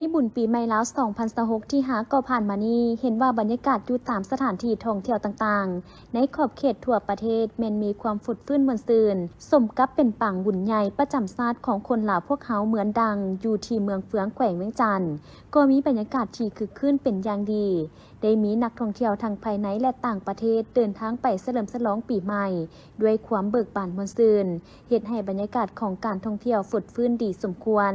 ໃນບຸນປີໃໝ່ລາວສອງພັນຊາວຫົກທີ່ຫາກໍຜ່ານມານີ້ ເຫັນວ່າບັນຍາກາດຢູ່ຕາມສະຖານທີ່ທ່ອງທ່ຽວຕ່າງໆ ໃນຂອບເຂດທົ່ວປະເທດແມ່ນມີຄວາມຟົດຟື້ນມ່ວນຊື່ນ, ສົມກັບເປັນປາງບຸນໃຫຍ່ປະຈຳຊາດຂອງຄົນລາວພວກເຮົາເໝືອນດັ່ງຢູ່ທີ່ເມືອງເຟືອງ ແຂວງວຽງຈັນ, ກໍມີບັນຍາກາດທີ່ຄຶກຄື້ນເປັນຢ່າງດີ. ໄດ້ມີນັກທ່ອງທ່ຽວທັງພາຍໃນ ແລະ ຕ່າງປະເທດເດີນທາງໄປສະເຫຼີມສະຫຼອງປີໃໝ່ດ້ວຍຄວາມເບີກບານມ່ວນຊື່ນ, ເຮັດໃຫ້ບັນຍາກາດຂອງການທ່ອງທ່ຽວຟົດຟື້ນດີສົມຄວນ.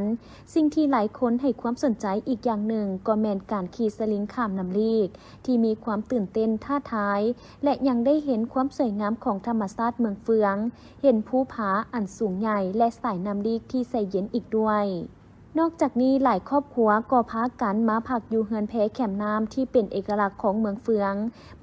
ສິ່ງທີ່ຫຼາຍຄົນໃຫ້ຄວາມສົນໃຈອີກຢ່າງໜຶ່ງກໍແມ່ນການຂີ່ສະລິງຂ້າມນ້ຳລີກ ທີ່ມີຄວາມຕື່ນເຕັ້ນທ້າທາຍ ແລະ ຍັງໄດ້ເຫັນຄວາມສວຍງາມຂອງທຳມະຊາດເມືອງເຟືອງ, ເຫັນພູຜາອັນສູງໃຫຍ່ ແລະ ສາຍນ້ຳລີກທີ່ໃສເຢັນອີກດ້ວຍ. ນອກຈາກນີ້, ຫຼາຍຄອບຄົວກໍພາກັນມາພັກຢູ່ເຮືອນແພແຄມນ້ຳທີ່ເປັນເອກະລັກຂອງເມືອງເຟືອງ,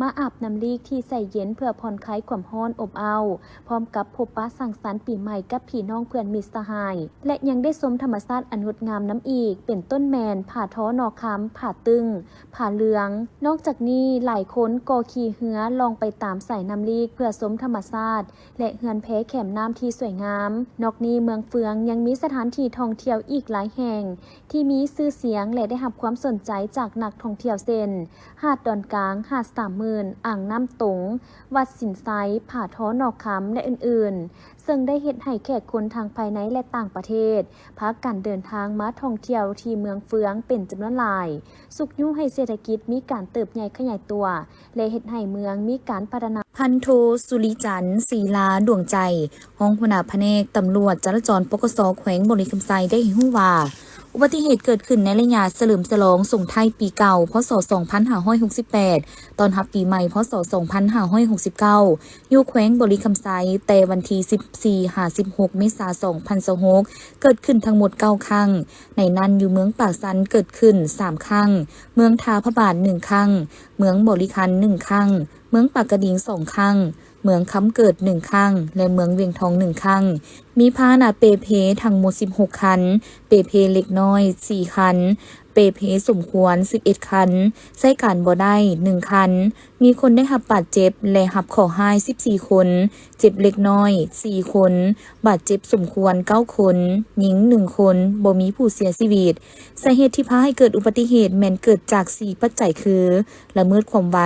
ມາອາບນ້ຳລີກທີ່ໃສເຢັນເພື່ອຜ່ອນຄາຍຄວາມຮ້ອນອົບເອົ້າ, ພ້ອມກັບພົບປະສັງສັນປີໃໝ່ກັບພີ່ນ້ອງເພື່ອນມິດສະຫາຍ ແລະ ຍັງໄດ້ຊົມທຳມະຊາດອັນງົດງາມນຳອີກ, ເປັນຕົ້ນແມ່ນຜາທໍນໍຄຳ, ຜາຕຶ້ງ, ຜາເຫຼືອງ. ນອກຈາກນີ້, ຫຼາຍຄົນກໍຂີ່ເຮືອລ່ອງໄປຕາມສາຍນ້ຳລີກເພື່ອຊົມທຳມະຊາດ ແລະ ເຮືອນແພແຄມນ້ຳທີ່ສວຍງາມ. ນອກນີ້ເມືອງເຟືອງຍັງມີສະຖານທີ່ທ່ອງທ່ຽວອີກຫຼາຍແຫ່ງທີ່ມີຊື່ສຽງ ແລະ ໄດ້ຮັບຄວາມສົນໃຈຈາກນັກທ່ອງທ່ຽວ ເຊັ່ນ ຫາດດອນກາງ, ຫາດສາມໝື່ນ, ອ່າງນ້ຳຕົງ, ວັດສິນໄຊ, ຜາທໍນໍຄຳ ແລະ ອື່ນໆ, ເຊິ່ງໄດ້ເຮັດໃຫ້ແຂກຄົນທັງພາຍໃນ ແລະ ຕ່າງປະເທດ ພາກັນເດີນທາງມາທ່ອງທ່ຽວທີ່ເມືອງເຟືອງເປັນຈຳນວນຫຼາຍ, ຊຸກຍູ້ໃຫ້ເສດຖະກິດມີການເຕີບໃຫຍ່ຂະຫຍາຍຕົວ ແລະ ເຮັດໃຫ້ເມືອງມີການພັດທະນາ. ພັນໂທ ສຸລິຈັນ ສີລາດວງໃຈ ຮອງຫົວໜ້າພະແນກຕຳຫຼວດຈະລາຈອນ ປກສ ແຂວງບໍລິຄຳໄຊ ໄດ້ໃຫ້ຮູ້ວ່າ ອຸບັດຕິເຫດເກີດຂຶ້ນໃນໄລຍະສະເຫຼີມສະຫຼອງສົ່ງທ້າຍປີເກົ່າ ພ.ສ. ສອງພັນຫ້າຮ້ອຍຫົກສິບແປດ ຕ້ອນຮັບປີໃໝ່ ພ.ສ. ສອງພັນຫ້າຮ້ອຍຫົກສິບເກົ້າ ຢູ່ແຂວງບໍລິຄຳໄຊ ແຕ່ວັນທີສິບສີ່ຫາສິບຫົກ ເມສາ ສອງພັນຊາວຫົກ ເກີດຂຶ້ນທັງໝົດເກົ້າຄັ້ງ. ໃນນັ້ນ ຢູ່ເມືອງປາກຊັນເກີດຂຶ້ນສາມຄັ້ງ, ເມືອງທ່າພະບາດໜຶ່ງຄັ້ງ, ເມືອງບໍລິຄັນໜຶ່ງຄັ້ງ, ເມືອງປາກກະດິງສອງຄັ້ງ, ເມືອງຄຳເກີດໜຶ່ງຄັ້ງ ແລະ ເມືອງວຽງທອງໜຶ່ງຄັ້ງ. ມີພາຫະນະເປ່ເພທັງໝົດສິບຫົກຄັນ, ເປ່ເພເລັກນ້ອຍສີ່ຄັນ, ເປ່ເພສົມຄວນສິບເອັດຄັນ, ໃຊ້ການບໍ່ໄດ້ໜຶ່ງຄັນ, ມີຄົນໄດ້ຮັບບາດເຈັບ ແລະ ຮັບເຄາະຮ້າຍສິບສີ່ຄົນ, ເຈັບເລັກນ້ອຍສີ່ຄົນ, ບາດເຈັບສົມຄວນເກົ້າຄົນ, ຍິງໜຶ່ງຄົນ, ບໍ່ມີຜູ້ເສຍຊີວິດ. ສາເຫດທີ່ພາໃຫ້ເກີດອຸບັດຕິເຫດແມ່ນເກີດຈາກສີ່ປັດໄຈຄື ລະເມີດຄວາມໄວ,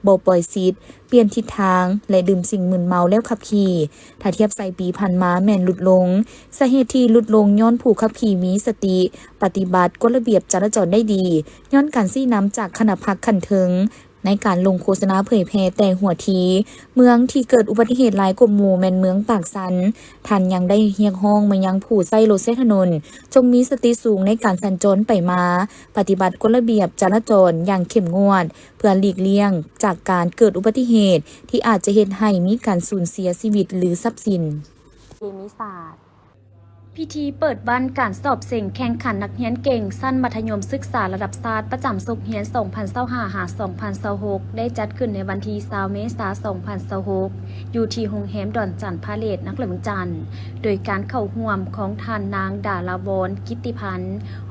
ບໍ່ປ່ອຍສິດ, ປ່ຽນທິດທາງ ແລະ ດື່ມສິ່ງມຶນເມົາແລ້ວຂັບຂີ່. ຖ້າທຽບໃສ່ປີຜ່ານມາແມ່ນຫຼຸດລົງ. ສາເຫດທີ່ຫຼຸດລົງຍ້ອນຜູ້ຂັບຂີ່ມີສະຕິ, ປະຕິບັດກົດລະບຽບຈະລາຈອນໄດ້ດີ, ຍ້ອນການຊີ້ນຳຈາກຄະນະພັກຂັ້ນເທິງ ໃນການລົງໂຄສະນາເຜີຍແຜ່ແຕ່ຫົວທີ. ເມືອງທີ່ເກີດອຸບັດຕິເຫດຫຼາຍກວ່າໝູ່ແມ່ນເມືອງປາກຊັນ. ທ່ານຍັງໄດ້ຮຽກຮ້ອງມາຍັງຜູ້ໃຊ້ລົດໃຊ້ຖະໜົນ ຈົ່ງມີສະຕິສູງໃນການສັນຈອນໄປມາ, ປະຕິບັດກົດລະບຽບຈະລາຈອນຢ່າງເຂັ້ມງວດ ເພື່ອຫຼີກລ່ຽງຈາກການເກີດອຸບັດຕິເຫດທີ່ອາດຈະເຮັດໃຫ້ມີການສູນເສຍຊີວິດ ຫຼື ຊັບສິນ. ເຄມີສາດ. ພິທີເປີດວັນການສອບເສັງແຂ່ງຂັນນັກຮຽນເກັ່ງຊັ້ນມັດທະຍົມສຶກສາລະດັບຊາດປະຈຳສົກຮຽນສອງພັນຊາວຫ້າ ຫາ ສອງພັນຊາວຫົກ ໄດ້ຈັດຂຶ້ນໃນວັນທີຊາວ ເມສາ ສອງພັນຊາວຫົກ ຢູ່ທີ່ໂຮງແຮມດອນຈັນພາເລດ ນະຄອນຫຼວງວຽງຈັນ ໂດຍການເຂົ້າຮ່ວມຂອງທ່ານນາງ ດາລາວອນ ກິດຕິພັນ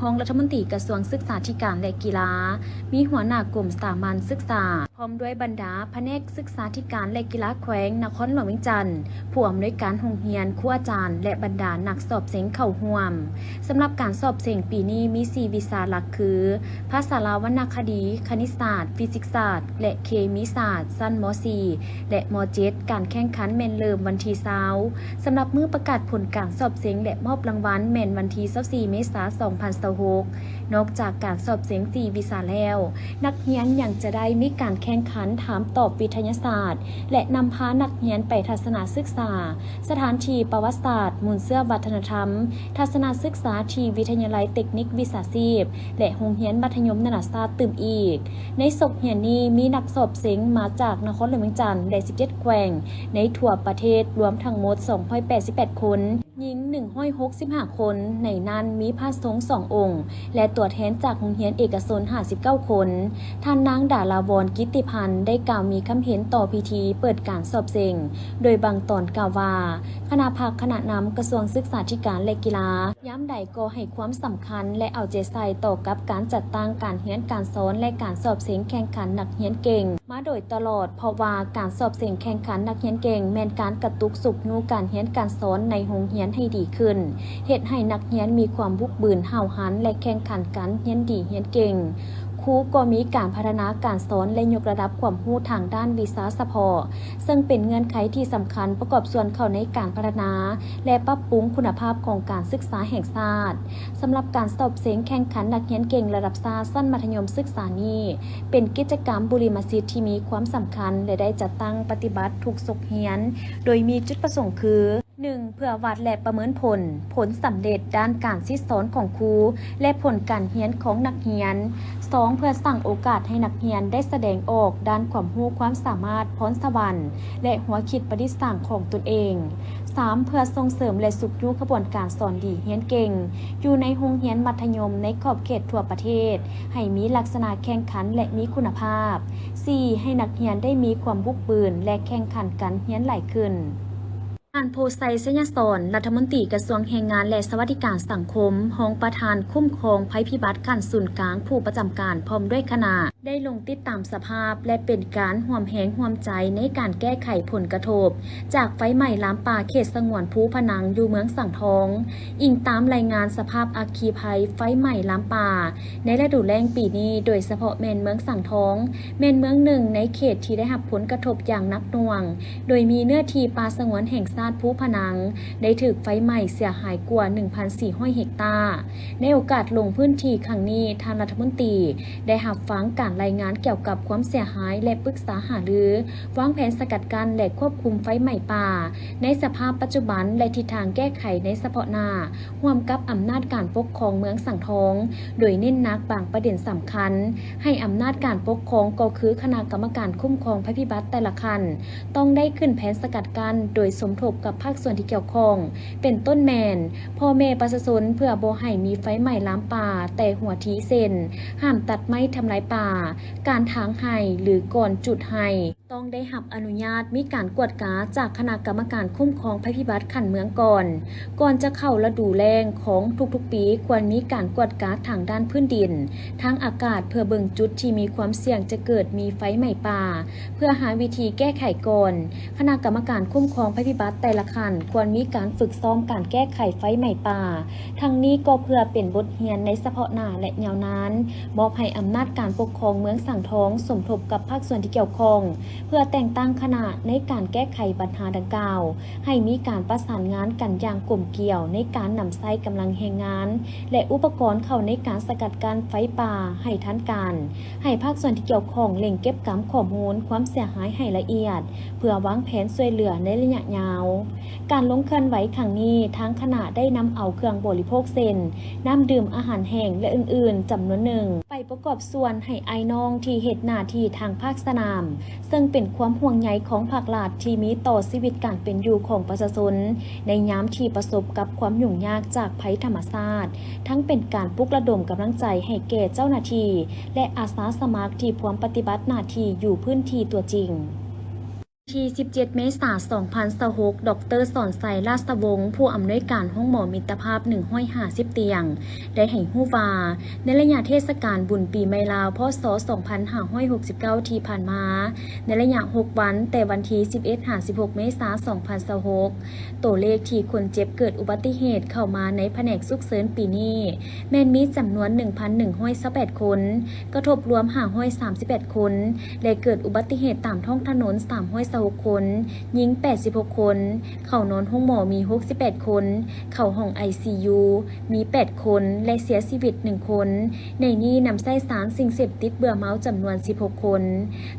ຮອງລັດຖະມົນຕີກະຊວງສຶກສາທິການ ແລະ ກິລາ, ມີຫົວໜ້າກົມສາມັນສຶກສາ ພ້ອມດ້ວຍບັນດາພະແນກສຶກສາທິການ ແລະ ກິລາແຂວງນະຄອນຫຼວງວຽງຈັນ, ຜູ້ອຳນວຍການໂຮງຮຽນ, ຄູອາຈານ ແລະ ບັນດານັກສອບເສັງເຂົ້າຮ່ວມ. ສຳລັບການສອບເສັງປີນີ້ມີສີ່ວິຊາຫຼັກຄື ພາສາລາວວັນນະຄະດີ, ຄະນິດສາດ, ຟີຊິກສາດ ແລະ ເຄມີສາດ ຊັ້ນ ມ.ສີ່ ແລະ ມ.ເຈັດ. ການແຂ່ງຂັນແມ່ນເລີ່ມວັນທີຊາວ. ສຳລັບມື້ປະກາດຜົນການສອບເສັງ ແລະ ມອບລາງວັນແມ່ນວັນທີຊາວສີ່ ເມສາ ສອງພັນຊາວຫົກ. ນອກຈາກການສອບເສັງສີ່ວິຊາແລ້ວ, ນັກຮຽນຍັງຈະໄດ້ມີການແຂ່ງຂັນຖາມຕອບວິທະຍາສາດ ແລະ ນຳພານັກຮຽນໄປທັດສະນະສຶກສາ ສະຖານທີ່ປະຫວັດສາດ, ມູນເຊື້ອວັດທະນະທຳ, ທັດສະນະສຶກສາທີ່ວິທະຍາໄລເຕັກນິກວິຊາຊີບ ແລະ ໂຮງຮຽນມັດທະຍົມນານາຊາດຕື່ມອີກ. ໃນສົກຮຽນນີ້ມີນັກສອບເສັງມາຈາກນະຄອນຫຼວງວຽງຈັນ ແລະ ສິບເຈັດແຂວງໃນທົ່ວປະເທດ ລວມທັງໝົດສອງຮ້ອຍແປດສິບແປດຄົນ. ຍິງໜຶ່ງຮ້ອຍຫົກສິບຫ້າຄົນ, ໃນນັ້ນມີພະສົງສອງອົງ ແລະ ຕົວແທນຈາກໂຮງຮຽນເອກະຊົນຫ້າສິບເກົ້າຄົນ. ທ່ານນາງ ດາລາວອນ ກິດຕິພັນ ໄດ້ກ່າວມີຄຳເຫັນຕໍ່ພິທີເປີດການສອບເສັງ ໂດຍບາງຕອນກ່າວວ່າ ຄະນະພັກຄະນະນຳກະຊວງສຶກສາທິການ ແລະ ກິລາ ຍາມໃດກໍໃຫ້ຄວາມສຳຄັນ ແລະ ເອົາໃຈໃສ່ຕໍ່ກັບການຈັດຕັ້ງການຮຽນການສອນ ແລະ ການສອບເສັງແຂ່ງຂັນນັກຮຽນເກັ່ງ. ມາໂດຍຕະຫຼອດ, ເພາະວ່າການສອບເສັງແຂ່ງຂັນນັກຮຽນເກັ່ງ ແມ່ນການກະຕຸກຊຸກຍູ້ການຮຽນການສອນໃນໂຮງຮຽນໃຫ້ດີຂຶ້ນ, ເຮັດໃຫ້ນັກຮຽນມີຄວາມບຸກບືນ, ຫ້າວຫັນ ແລະ ແຂ່ງຂັນກັນຮຽນດີຮຽນເກັ່ງ. ຄູກໍມີການພັດທະນາການສອນ ແລະ ຍົກລະດັບຄວາມຮູ້ທາງດ້ານວິຊາສະເພາະ, ເຊິ່ງເປັນເງື່ອນໄຂທີ່ສຳຄັນປະກອບສ່ວນເຂົ້າໃນການພັດທະນາ ແລະ ປັບປຸງຄຸນນະພາບຂອງການສຶກສາແຫ່ງຊາດ. ສຳລັບການສອບເສັງແຂ່ງຂັນນັກຮຽນເກັ່ງລະດັບຊາດຊັ້ນມັດທະຍົມສຶກສານີ້ ເປັນກິດຈະກຳບຸລິມະສິດທີ່ມີຄວາມສຳຄັນ ແລະ ໄດ້ຈັດຕັ້ງປະຕິບັດທຸກສົກຮຽນ, ໂດຍມີຈຸດປະສົງຄື ໜຶ່ງ ເພື່ອວັດ ແລະ ປະເມີນຜົນ, ຜົນສຳເລັດດ້ານການສິດສອນຂອງຄູ ແລະ ຜົນການຮຽນຂອງນັກຮຽນ. ສອງ ເພື່ອສ້າງໂອກາດໃຫ້ນັກຮຽນໄດ້ສະແດງອອກດ້ານຄວາມຮູ້ຄວາມສາມາດ, ພອນສະຫວັນ ແລະ ຫົວຄິດປະດິດສ້າງຂອງຕົນເອງ. ສາມ ເພື່ອສົ່ງເສີມ ແລະ ຊຸກຍູ້ຂະບວນການສອນດີຮຽນເກັ່ງ ຢູ່ໃນໂຮງຮຽນມັດທະຍົມໃນຂອບເຂດທົ່ວປະເທດ ໃຫ້ມີລັກສະນະແຂ່ງຂັນ ແລະ ມີຄຸນນະພາບ. ສີ່ ໃຫ້ນັກຮຽນໄດ້ມີຄວາມບຸກບືນ ແລະ ແຂ່ງຂັນກັນຮຽນຫຼາຍຂຶ້ນ. ທ່ານ ໂພໄຊ ໄຊຍະສອນ, ລັດຖະມົນຕີກະຊວງແຮງງານ ແລະ ສະຫວັດດີການສັງຄົມ, ຮອງປະທານຄຸ້ມຄອງໄພພິບັດຂັ້ນສູນກາງ ຜູ້ປະຈຳການ ພ້ອມດ້ວຍຄະນະ ໄດ້ລົງຕິດຕາມສະພາບ ແລະ ເປັນການຮ່ວມແຮງຮ່ວມໃຈໃນການແກ້ໄຂຜົນກະທົບຈາກໄຟໄໝ້ລາມປ່າເຂດສະຫງວນພູພະນັງ ຢູ່ເມືອງສັງທອງ. ອີງຕາມລາຍງານສະພາບອັກຄີໄພໄຟໄໝ້ລາມປ່າໃນລະດູແລ້ງປີນີ້, ໂດຍສະເພາະແມ່ນເມືອງສັງທອງ ແມ່ນເມືອງໜຶ່ງໃນເຂດທີ່ໄດ້ຮັບຜົນກະທົບຢ່າງໜັກໜ່ວງ, ໂດຍມີເນື້ອທີ່ປ່າສະຫງວນແຫ່ງຊາດພູພະນັງ ໄດ້ຖືກໄຟໄໝ້ເສຍຫາຍກວ່າ ໜຶ່ງພັນສີ່ຮ້ອຍ ເຮັກຕາ. ໃນໂອກາດລົງພື້ນທີ່ຄັ້ງນີ້, ທ່ານລັດຖະມົນຕີໄດ້ຮັບຟັງການລາຍງານກ່ຽວກັບຄວາມເສຍຫາຍ ແລະ ປຶກສາຫາລືວາງແຜນສະກັດກັ້ນ ແລະ ຄວບຄຸມໄຟໄໝ້ປ່າໃນສະພາບປັດຈຸບັນ ແລະ ທິດທາງແກ້ໄຂໃນສະເພາະໜ້າ ຮ່ວມກັບອຳນາດການປົກຄອງເມືອງສັງທອງ, ໂດຍເນັ້ນໜັກບາງປະເດັນສຳຄັນ ໃຫ້ອຳນາດການປົກຄອງ ກໍຄືຄະນະກຳມະການຄຸ້ມຄອງໄພພິບັດແຕ່ລະຂັ້ນ ຕ້ອງໄດ້ຂຶ້ນແຜນສະກັດກັ້ນ ໂດຍສົມທົບກັບພາກສ່ວນທີ່ກ່ຽວຂ້ອງ ເປັນຕົ້ນແມ່ນ ພໍ່ແມ່ປະຊາຊົນ ເພື່ອບໍ່ໃຫ້ມີໄຟໄໝ້ລາມປ່າແຕ່ຫົວທີເຊັ່ນ ຫ້າມຕັດໄມ້ທຳລາຍປ່າ, ການຖາງໄຮ່ ຫຼື ກ່ອນຈຸດໄຮ່ ຕ້ອງໄດ້ຮັບອະນຸຍາດ, ມີການກວດກາຈາກຄະນະກຳມະການຄຸ້ມຄອງໄພພິບັດຂັ້ນເມືອງກ່ອນ. ກ່ອນຈະເຂົ້າລະດູແລ້ງຂອງທຸກໆປີ, ຄວນມີການກວດກາທາງດ້ານພື້ນດິນ, ທາງອາກາດ ເພື່ອເບິ່ງຈຸດທີ່ມີຄວາມສ່ຽງຈະເກີດມີໄຟໄໝ້ປ່າ ເພື່ອຫາວິທີແກ້ໄຂກ່ອນ. ຄະນະກຳມະການຄຸ້ມຄອງໄພພິບັດແຕ່ລະຂັ້ນ ຄວນມີການຝຶກຊ້ອມການແກ້ໄຂໄຟໄໝ້ປ່າ. ທັງນີ້ກໍເພື່ອເປັນບົດຮຽນໃນສະເພາະໜ້າ ແລະ ຍາວນານ, ມອບໃຫ້ອຳນາດການປົກຄອງເມືອງສັງທອງ ສົມທົບກັບພາກສ່ວນທີ່ກ່ຽວຂ້ອງ ເພື່ອແຕ່ງຕັ້ງຄະນະໃນການແກ້ໄຂບັນຫາດັ່ງກ່າວ, ໃຫ້ມີການປະສານງານກັນຢ່າງກົມກຽວໃນການນຳໃຊ້ກຳລັງແຮງງານ ແລະ ອຸປະກອນເຂົ້າໃນການສະກັດກັ້ນໄຟປ່າໃຫ້ທັນການ, ໃຫ້ພາກສ່ວນທີ່ກ່ຽວຂ້ອງເລັ່ງເກັບກຳຂໍ້ມູນຄວາມເສຍຫາຍໃຫ້ລະອຽດ ເພື່ອວາງແຜນຊ່ວຍເຫຼືອໃນໄລຍະຍາວ. ການລົງເຄື່ອນໄຫວຄັ້ງນີ້, ທາງຄະນະໄດ້ນຳເອົາເຄື່ອງບໍລິໂພກເຊັ່ນ ນ້ຳດື່ມ, ອາຫານແຫ້ງ ແລະ ອື່ນໆ ຈຳນວນໜຶ່ງ ໄປປະກອບສ່ວນໃຫ້ອ້າຍນ້ອງທີ່ເຮັດໜ້າທີ່ທາງພາກສະໜາມ, ເຊິ່ງເປັນຄວາມຫ່ວງໃຍຂອງພາກລັດທີ່ມີຕໍ່ຊີວິດການເປັນຢູ່ຂອງປະຊາຊົນ ໃນຍາມທີ່ປະສົບກັບຄວາມຫຍຸ້ງຍາກຈາກໄພທຳມະຊາດ, ທັງເປັນການປຸກລະດົມກຳລັງໃຈໃຫ້ແກ່ເຈົ້າໜ້າທີ່ ແລະ ອາສາສະໝັກທີ່ພວມປະຕິບັດໜ້າທີ່ຢູ່ພື້ນທີ່ຕົວຈິງ. ວັນທີສິບເຈັດ ເມສາ ສອງພັນຊາວຫົກ, ດອກເຕີ ສອນໄຊ ລາຊະວົງ, ຜູ້ອຳນວຍການໂຮງໝໍມິດຕະພາບ ໜຶ່ງຮ້ອຍຫ້າສິບຕຽງ ໄດ້ໃຫ້ຮູ້ວ່າ, ໃນໄລຍະເທດສະການບຸນປີໃໝ່ລາວ ພ.ສ. ສອງພັນຫ້າຮ້ອຍຫົກສິບເກົ້າ ທີ່ຜ່ານມາ, ໃນໄລຍະຫົກວັນ, ແຕ່ວັນທີສິບເອັດ ຫາ ສິບຫົກ ເມສາ ສອງພັນຊາວຫົກ, ໂຕເລກທີ່ຄົນເຈັບເກີດອຸບັດຕິເຫດເຂົ້າມາໃນພະແນກສຸກເສີນປີນີ້ ແມ່ນມີຈຳນວນ ໜຶ່ງພັນໜຶ່ງຮ້ອຍຊາວແປດຄົນ, ກະທົບລວມ ຫ້າຮ້ອຍສາມສິບແປດຄົນ ແລະ ເກີດອຸບັດຕິເຫດຕາມທ້ອງຖະໜົນ ສາມຮ້ອຍຊາວຫົກຄົນ, ຍິງ ແປດສິບຫົກຄົນ, ເຂົ້ານອນໂຮງໝໍມີ ຫົກສິບແປດຄົນ, ເຂົ້າຫ້ອງ ໄອຊີຢູ ມີ ແປດຄົນ ແລະ ເສຍຊີວິດ ໜຶ່ງຄົນ. ໃນນີ້ນຳໃຊ້ສານສິ່ງເສບຕິດເບື່ອເມົາຈຳນວນ ສິບຫົກຄົນ.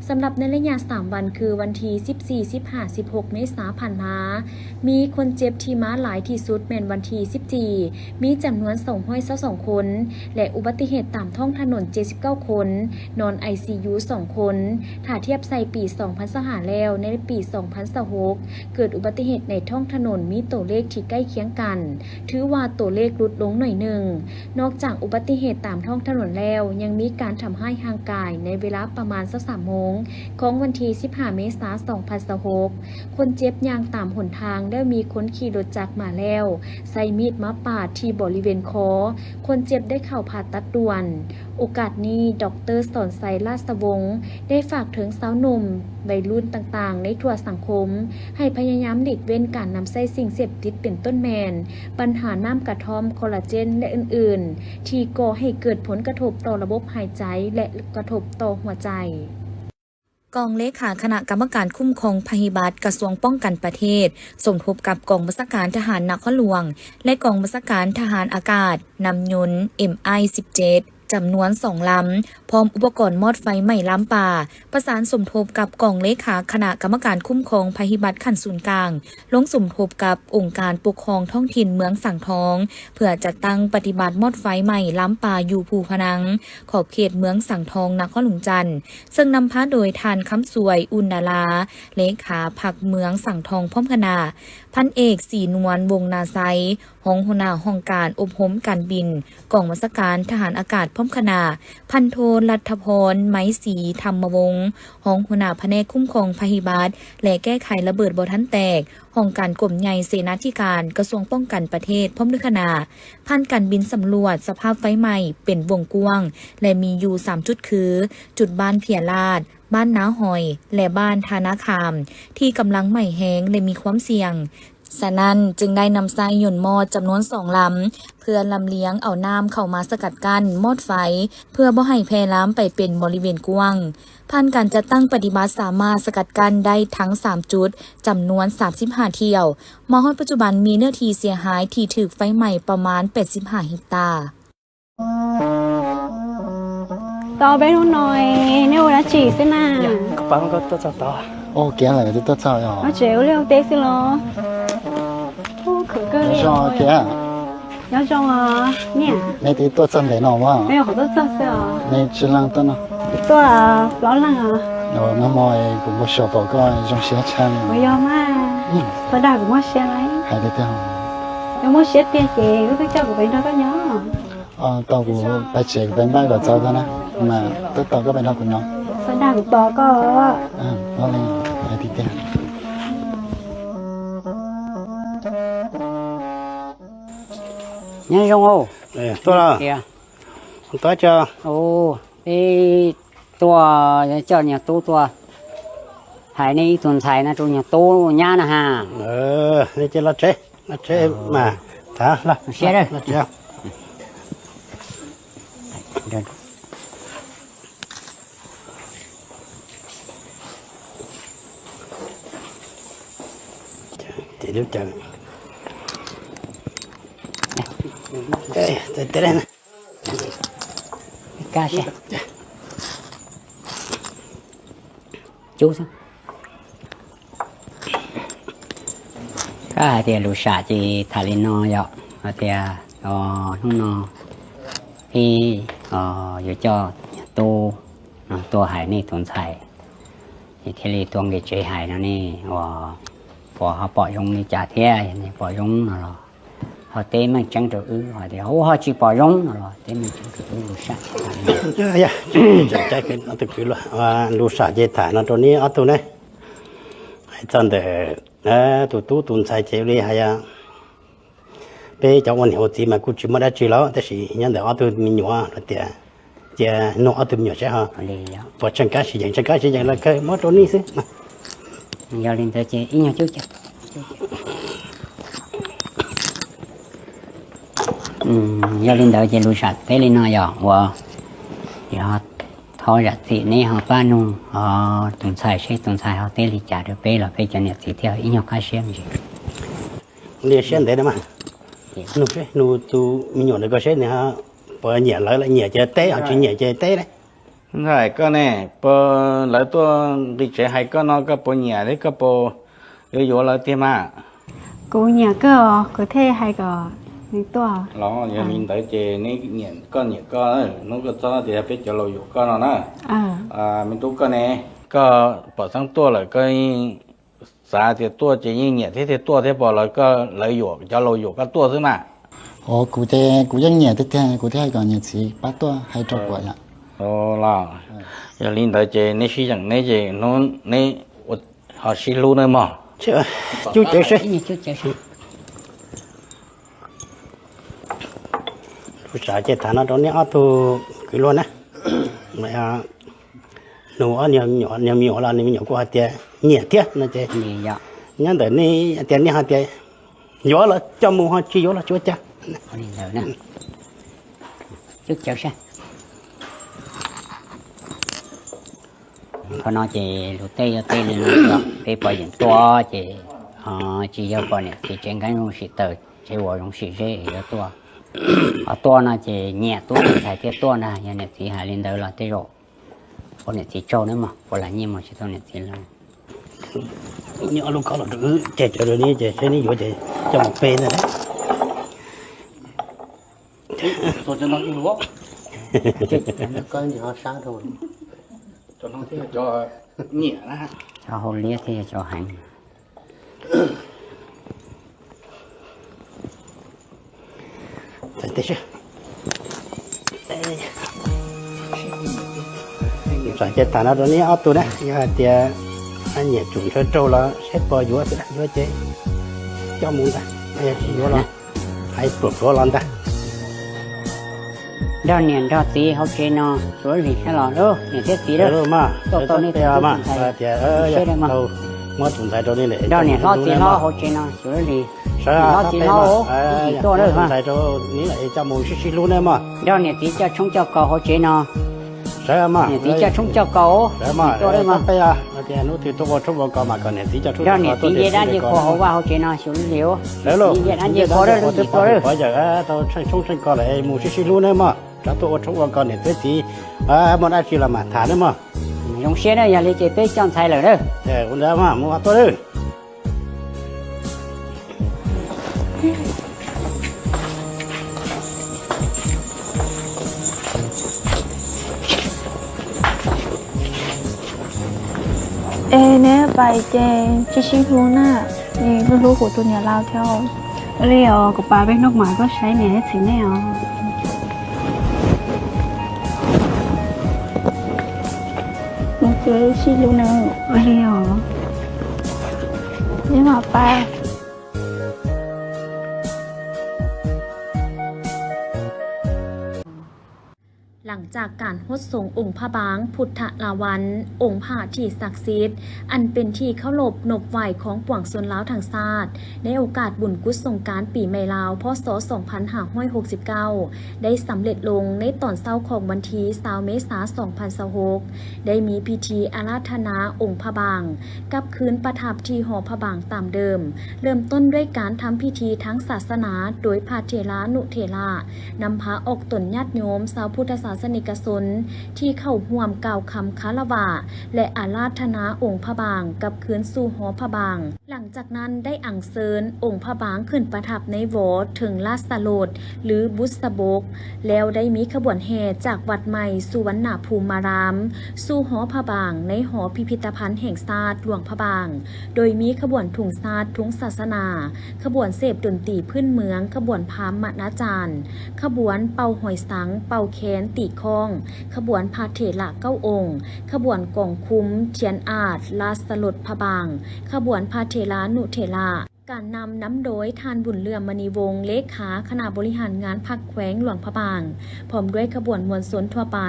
ສຳລັບໃນໄລຍະສາມວັນ ຄື ວັນທີສິບສີ່ ສິບຫ້າ ສິບຫົກ ເມສາ ຜ່ານມາ, ມີຄົນເຈັບທີ່ມາຫຼາຍທີ່ສຸດແມ່ນວັນທີສິບສີ່ ມີຈຳນວນ ສອງຮ້ອຍຊາວສອງຄົນ ແລະ ອຸບັດຕິເຫດຕາມທ້ອງຖະໜົນ ເຈັດສິບເກົ້າຄົນ, ນອນໄອຊີຢູ ສອງຄົນ. ຖ້າທຽບໃສ່ປີ ສອງພັນຊາວຫ້າ ແລ້ວ, ໃນປີສອງພັນຊາວຫົກ ເກີດອຸບັດຕິເຫດໃນທ້ອງຖະໜົນມີໂຕເລກທີ່ໃກ້ຄຽງກັນ, ຖືວ່າໂຕເລກຫຼຸດລົງໜ້ອຍໜຶ່ງ. ນອກຈາກອຸບັດຕິເຫດຕາມທ້ອງຖະໜົນແລ້ວ, ຍັງມີການທຳຮ້າຍຮ່າງກາຍໃນເວລາປະມານຊາວສາມໂມງຂອງວັນທີສິບຫ້າ ເມສາ ສອງພັນຊາວຫົກ. ຄົນເຈັບຍ່າງຕາມຫົນທາງ ແລ້ວມີຄົນຂີ່ລົດຈັກມາແລ້ວ ໃຊ້ມີດມາປາດທີ່ບໍລິເວນຄໍ. ຄົນເຈັບໄດ້ເຂົ້າຜ່າຕັດດ່ວນ. ໂອກາດນີ້ ດອກເຕີ ສອນໄຊ ລາຊະວົງ ໄດ້ຝາກເຖິງຊາວໜຸ່ມໄວລຸ້ນຕ່າງໆໃນທົ່ວສັງຄົມ ໃຫ້ພະຍາຍາມຫຼີກເວັ້ນການນຳໃຊ້ສິ່ງເສບຕິດ ເປັນຕົ້ນແມ່ນບັນຫານ້ຳກະທ່ອມ, ຄໍລາເຈນ ແລະ ອື່ນໆ ທີ່ກໍ່ໃຫ້ເກີດຜົນກະທົບຕໍ່ລະບົບຫາຍໃຈ ແລະ ກະທົບຕໍ່ຫົວໃຈ. ກອງເລຂາຄະນະກຳມະການຄຸ້ມຄອງໄພພິບັດ ກະຊວງປ້ອງກັນປະເທດ ສົມທົບກັບກອງບັນຊາການທະຫານນະຄອນຫຼວງ ແລະ ກອງບັນຊາການທະຫານອາກາດ ນຳຍົນ ເອັມໄອ ສິບເຈັດ ຈຳນວນສອງລຳ ພ້ອມອຸປະກອນມອດໄຟໄໝ້ລາມປ່າ ປະສານສົມທົບກັບກອງເລຂາຄະນະກຳມະການຄຸ້ມຄອງໄພພິບັດຂັ້ນສູນກາງ ລົງສົມທົບກັບອົງການປົກຄອງທ້ອງຖິ່ນເມືອງສັງທອງ ເພື່ອຈັດຕັ້ງປະຕິບັດມອດໄຟໄໝ້ລາມປ່າຢູ່ພູພະນັງ ຂອບເຂດເມືອງສັງທອງ ນະຄອນຫຼວງຈັນ ເຊິ່ງນຳພາໂດຍທ່ານ ຄຳສວຍ ອຸ່ນດາລາ ເລຂາພັກເມືອງສັງທອງ ພ້ອມຄະນະ, ພັນເອກ ສີນວນ ວົງນາໄຊ ຮອງຫົວໜ້າຫ້ອງການອົບຮົມການບິນ ກອງບັນຊາການທະຫານອາກາດ ພ້ອມຄະນະ, ພັນໂທ ລັດຖະພອນ ໄມສີທຳມະວົງ ຮອງຫົວໜ້າພະແນກຄຸ້ມຄອງໄພພິບັດ ແລະ ແກ້ໄຂລະເບີດບໍ່ທັນແຕກ ຫ້ອງການກົມໃຫຍ່ເສນາທິການ ກະຊວງປ້ອງກັນປະເທດ ພ້ອມດ້ວຍຄະນະ. ຜ່ານການບິນສຳຫຼວດສະພາບໄຟໄໝ້ເປັນວົງກວ້າງ ແລະ ມີຢູ່ສາມຈຸດຄື ຈຸດບ້ານເພຍລາດ, ບ້ານນາຫອຍ ແລະ ບ້ານທ່ານາຄາມ ທີ່ກຳລັງໄໝ້ແຮງ ແລະ ມີຄວາມສ່ຽງ. ສະນັ້ນ, ຈຶ່ງໄດ້ນຳໃຊ້ຍົນມອດຈຳນວນສອງລຳ ເພື່ອລຳລຽງເອົານ້ຳເຂົ້າມາສະກັດກັ້ນມອດໄຟ ເພື່ອບໍ່ໃຫ້ແຜ່ລາມໄປເປັນບໍລິເວນກວ້າງ. ຜ່ານການຈັດຕັ້ງປະຕິບັດ ສາມາດສະກັດກັ້ນໄດ້ທັງສາມຈຸດ ຈຳນວນສາມສິບຫ້າຖ້ຽວ. ມາຮອດປັດຈຸບັນມີເນື້ອທີ່ເສຍຫາຍທີ່ຖືກໄຟໄໝ້ປະມານແປດສິບຫ້າເຮັກຕາ. Tao bé hnút hnoi, nêu đã chỉ xem nào. Có bắn có tốt sao tao. Ô, kéo lại cái tốt sao rồi. Nó chỉ có liêu tê xí lo. Ô, khử cơ liêu. Nó sao kéo? Nó sao à? Nè. Nè, thì tốt sao để nó mà. Nè, có tốt sao sao. Nè, chỉ lăng tốt nó. Tốt à, ló lăng à. Nó, nó mỏi cũng có sổ bảo có trong xe chăn. Ủa, do mà. Ừ. Sao đau cũng mỏi xe lấy. Hai đứa tao. Nó mỏi xe tiền chị, có cái cho của bé nó có nhớ. ເອີ ຕອນກູໄປເຊກໄປບ້ານກໍເຈົ້ານັ້ນນະ ມາ ຕອນກໍໄປນອນກັບນ້ອງ ສະດາກກໍ ເອີ ເອົາເລີຍ ໄປຕິດແຕ່ ຍາຍົງໂອ ເອີ ຕົວລະ ຕົວຈະ ໂອ ເອ Tua, tua nyo tu tua. Hai ni tun sai na tu nyo tu nya na ha. Ơ, ni che la che, la che ma. Ta la. Sia de. La che. Ti lu che. Ê, te te na. Ka sia. Chu sa. Ka ha tia lu sa chi tha li no yo. Ha tia, o, nu no. Pi, o, yo cho, tu, no, tu hai ni tun sai. Ni thili tuang ki che hai no ni, o, po ha po yong ni cha thia, ni po yong no lo. Hoi, te meng cheng tu u, hoi, te, o, hoi, chi po yong no lo, te meng cheng tu u, lu sa. Ya, ya, cheng, cheng, cheng, tu u lo, a, lu sa, je, ta, no, tu ni, a, tu ne. Hai, tan de, a, tu, tu, tun sai, che, li, ha, ya. Pe, chao, wan, ho, ti, ma, ku, chi, ma, da, chi, lo, te, si, nyan, de, a, tu, mi, nyu, a, lo, te, a. Tia no a tu mi nyo che ha. Pua chang ka shi yang, chang ka shi yang la ka mo to ni si. Yo lin to che, i nyo chu che. Yo lin to che lu sa te li no yo, wo. Yo, tho ya ti ni ho pa nu, ho, tun sai shi, tun sai ho te li cha de pe lo, pe cha ni ti te, i nyo ka shi mi. Lia sia nte na ma. Nu shi, nu tu mi nyo de ko shi ni ha. Pua nyia lai la nyia che te, a chi nyia che te le. Ngai ko ne, pua lai tua ngi che hai ko no ko pua nyia le ko pua yo yo la ti ma. Ku nyia ko, ku the hai ko ni tua. Lo, yo min dai che ni nyia ko nyia ko, nu ko cho ti pe cho lo yo ko no na. A. A, min tu ko ne. ก็ปอสังตั้วเลยก็สาเตียตั้วจะยิ่งเหยียดที่เตียตั้วเทียบปอแล้วก็เลยหยวกจะเราหยวกก็ตั้วซื้อมา Ồ, cụ thì, cụ chắc nhẹ thế thế, cụ thì hay còn nhẹ xí, bát tua hay trâu Ờ. Của nhỉ? Ồ, là. Ờ. Giờ linh tới chế, nấy xí chẳng nấy chế, nó, nấy, họ xí lú nơi mò. Chú chế xí. Chú chế xí. Chú xã chế thả nó đó nè, ó thu cứ luôn á. Mày à, nụ ó nhiều, nhiều, nhiều, nhiều là nhiều, nhiều của hai tiệt, nhẹ thiệt, nó chế. Nhẹ nhở. Nhớ tới nè, tiệt nè hai tiệt. Yuav los coj mus ho tsis yuav los tsis ua cas. Kho no ces lus tej yog tej li no, peb pom yeem tuaj ces ho tsis yog pom niam txiv tsev nkees zoo sim taws, tsev uas zoo sim zeb yuav tuaj. Ho tuaj no ces nyiam tuaj, ntxhais thiaj tuaj ntag. Yog niam txiv hais li ntawd los tej zaum pom niam txiv tsaug nawb mog, puas lam nyiaj mog, tsis tau niam txiv lawm. Nyiaj ob lub khob los rau wb, ces cov dua neb ces seb neb yuav ces coj mus pe ntag. Tso cov no ib luag. Cov no thiaj cov nyiam na. Cov hauv liab thiaj cov heev. Saib ces tham no rau neb ob tug na, yog hais tias nyiam tsum ntshaw rau los seb puas yuav, yuav ces coj mus ntag, yuav los hais pluav pluav los ntag. Nrog niam nrog txiv hauv tsev no sawv daws hli sab los lauj, niam thiab txiv lauj. Tau tau nej tus ntxhais seb lauj mog. Nrog niam hlob txiv hlob hauv tsev no sawv daws hli. Niam hlob txiv hlob, hli tuaj lauj mog. Nrog niam txiv coj tshoob coj kos hauv tsev no. Niam txiv coj tshoob coj kos, hli tuaj lauj mog. Nrog niam txiv ncej dab ncej qhua hauv vaj hauv tsev no sawv daws hli. Niam txiv ncej dab ncej qhua lauj, hli tuaj lauj. Tau tsheej tshoob tsheej kos lawm mus sib sib hlub nawb mog. Rov tuaj ua tshoob ua kos niam thiab txiv, muaj dab tsi los mam tham nawb mog. Zoo siab nawb, yog li ces peb coj ntxhais lawm nawb. Mus tuaj nawb. Ê, nếu vậy thì chị xin hôn á, thì hôn hôn của tụi nhà lao theo. Ơ, lý do của bà bên nước ngoài có say nè, chị nè, ờ. Một cái xin luôn nè. Ơ, lý do. Nhưng mà bà ຫຼັງຈາກການຫົດສົງອົງພະບາງ ພຸດທະລາວັນ ອົງພະທີ່ສັກສິດ ອັນເປັນທີ່ເຄົາລົບນົບໄຫວ້ຂອງປວງຊົນລາວທັງຊາດ ໃນໂອກາດບຸນກຸດສົງການປີໃໝ່ລາວ ພ.ສ. ສອງພັນຫ້າຮ້ອຍຫົກສິບເກົ້າ ໄດ້ສຳເລັດລົງໃນຕອນເຊົ້າຂອງວັນທີຊາວ ເມສາ ສອງພັນຊາວຫົກ ໄດ້ມີພິທີອາລາທະນາອົງພະບາງ ກັບຄືນປະທັບທີ່ຫໍພະບາງຕາມເດີມ, ເລີ່ມຕົ້ນດ້ວຍການທຳພິທີທາງສາສະໜາໂດຍພະເຖລານຸເຖລະ ນຳພາອອກຕົນຍາດໂຍມຊາວພຸດທະສາສະນິກະຊົນທີ່ເຂົ້າຮ່ວມກ່າວຄຳຄາລະວະ ແລະ ອາລາທະນາອົງພະບາງກັບຄືນສູ່ຫໍພະບາງ. ຫຼັງຈາກນັ້ນໄດ້ອັນເຊີນອົງພະບາງຂຶ້ນປະທັບໃນວໍເທິງລາຊະລົດ ຫຼື ບຸດສະບົກ ແລ້ວໄດ້ມີຂະບວນແຫ່ຈາກວັດໃໝ່ສຸວັນນະພູມາລາມ ສູ່ຫໍພະບາງໃນຫໍພິພິທະພັນແຫ່ງຊາດຫຼວງພະບາງ, ໂດຍມີຂະບວນທຸງຊາດ, ທຸງສາສະໜາ, ຂະບວນເສບດົນຕີພື້ນເມືອງ, ຂະບວນພາມມະນາຈານ, ຂະບວນເປົ່າຫອຍສັງ, ເປົ່າແຄນ, ຕີຄ້ອງ, ຂະບວນພະເຖລະເກົ້າອົງ, ຂະບວນກອງຄຸມ, ທຽນອາດ, ລາຊະລົດພະບາງ, ຂະບວນພະເຖລານຸເຖລະ, ການນຳນຳໂດຍທ່ານ ບຸນເຫຼື້ອມ ມະນີວົງ ເລຂາຄະນະບໍລິຫານງານພັກແຂວງຫຼວງພະບາງ ພ້ອມດ້ວຍຂະບວນມວນຊົນທົ່ວໄປ.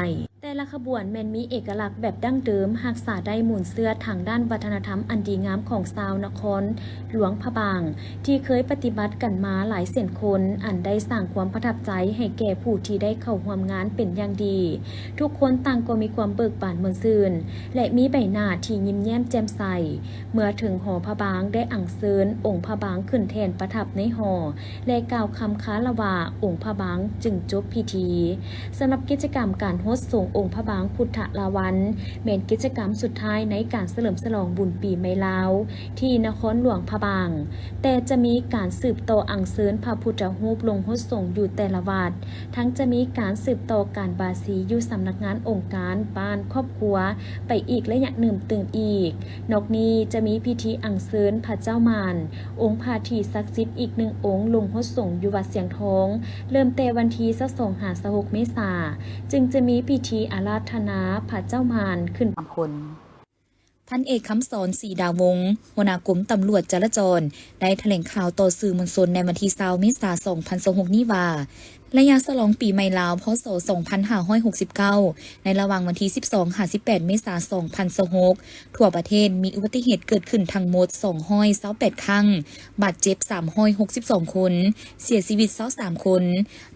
ແຕ່ລະຂະບວນແມ່ນມີເອກະລັກແບບດັ້ງເດີມ, ຮັກສາໄດ້ມູນເຊື້ອທາງດ້ານວັດທະນະທຳອັນດີງາມຂອງຊາວນະຄອນຫຼວງພະບາງ ທີ່ເຄີຍປະຕິບັດກັນມາຫຼາຍເຊັ່ນຄົນ, ອັນໄດ້ສ້າງຄວາມປະທັບໃຈໃຫ້ແກ່ຜູ້ທີ່ໄດ້ເຂົ້າຮ່ວມງານເປັນຢ່າງດີ. ທຸກຄົນຕ່າງກໍມີຄວາມເບີກບານມ່ວນຊື່ນ ແລະ ມີໃບໜ້າທີ່ຍິ້ມແຍ້ມແຈ່ມໃສ. ເມື່ອເຖິງຫໍພະບາງໄດ້ອັນເຊີນອົງພະບາງຂຶ້ນແທ່ນປະທັບໃນຫໍ ແລະ ກ່າວຄຳຄາລະວະອົງພະບາງຈຶ່ງຈົບພິທີ. ສຳລັບກິດຈະກຳການຫົດສົງ ອົງພະບາງພຸດທະລາວັນ ແມ່ນກິດຈະກຳສຸດທ້າຍໃນການສະເຫຼີມສະຫຼອງບຸນປີໃໝ່ລາວ ທີ່ນະຄອນຫຼວງພະບາງ, ແຕ່ຈະມີການສືບຕໍ່ອັນເຊີນພະພຸດທະຮູບລົງຫົດສົງຢູ່ແຕ່ລະວັດ, ທັງຈະມີການສືບຕໍ່ການບາສີຢູ່ສຳນັກງານອົງການ, ບ້ານ, ຄອບຄົວ ໄປອີກໄລຍະໜຶ່ງຕື່ມອີກ. ນອກນີ້ຈະມີພິທີອັນເຊີນພະເຈົ້າໝານ ອົງພະທີ່ສັກສິດອີກໜຶ່ງອົງລົງຫົດສົງຢູ່ວັດຊຽງທອງ ເລີ່ມແຕ່ວັນທີຊາວສອງຫາຊາວຫົກເມສາ, ຈຶ່ງຈະມີພິທີອາລາທະນາພະເຈົ້າໝານຂຶ້ນ ສາມຄົນ. ພັນເອກ ຄຳສອນ ສີດາວົງ ຫົວໜ້າກົມຕຳຫຼວດຈະລາຈອນ ໄດ້ຖະແຫຼງຂ່າວຕໍ່ສື່ມວນຊົນໃນວັນທີຊາວເມສາ ສອງພັນຊາວຫົກນີ້ວ່າ ໄລຍະສະຫຼອງປີໃໝ່ລາວ ພ.ສ. ສອງພັນຫ້າຮ້ອຍຫົກສິບເກົ້າ ໃນລະຫວ່າງວັນທີສິບສອງຫາສິບແປດເມສາ ສອງພັນຊາວຫົກ ທົ່ວປະເທດມີອຸບັດຕິເຫດເກີດຂຶ້ນທັງໝົດສອງຮ້ອຍຊາວແປດຄັ້ງ, ບາດເຈັບສາມຮ້ອຍຫົກສິບສອງຄົນ, ເສຍຊີວິດຊາວສາມຄົນ.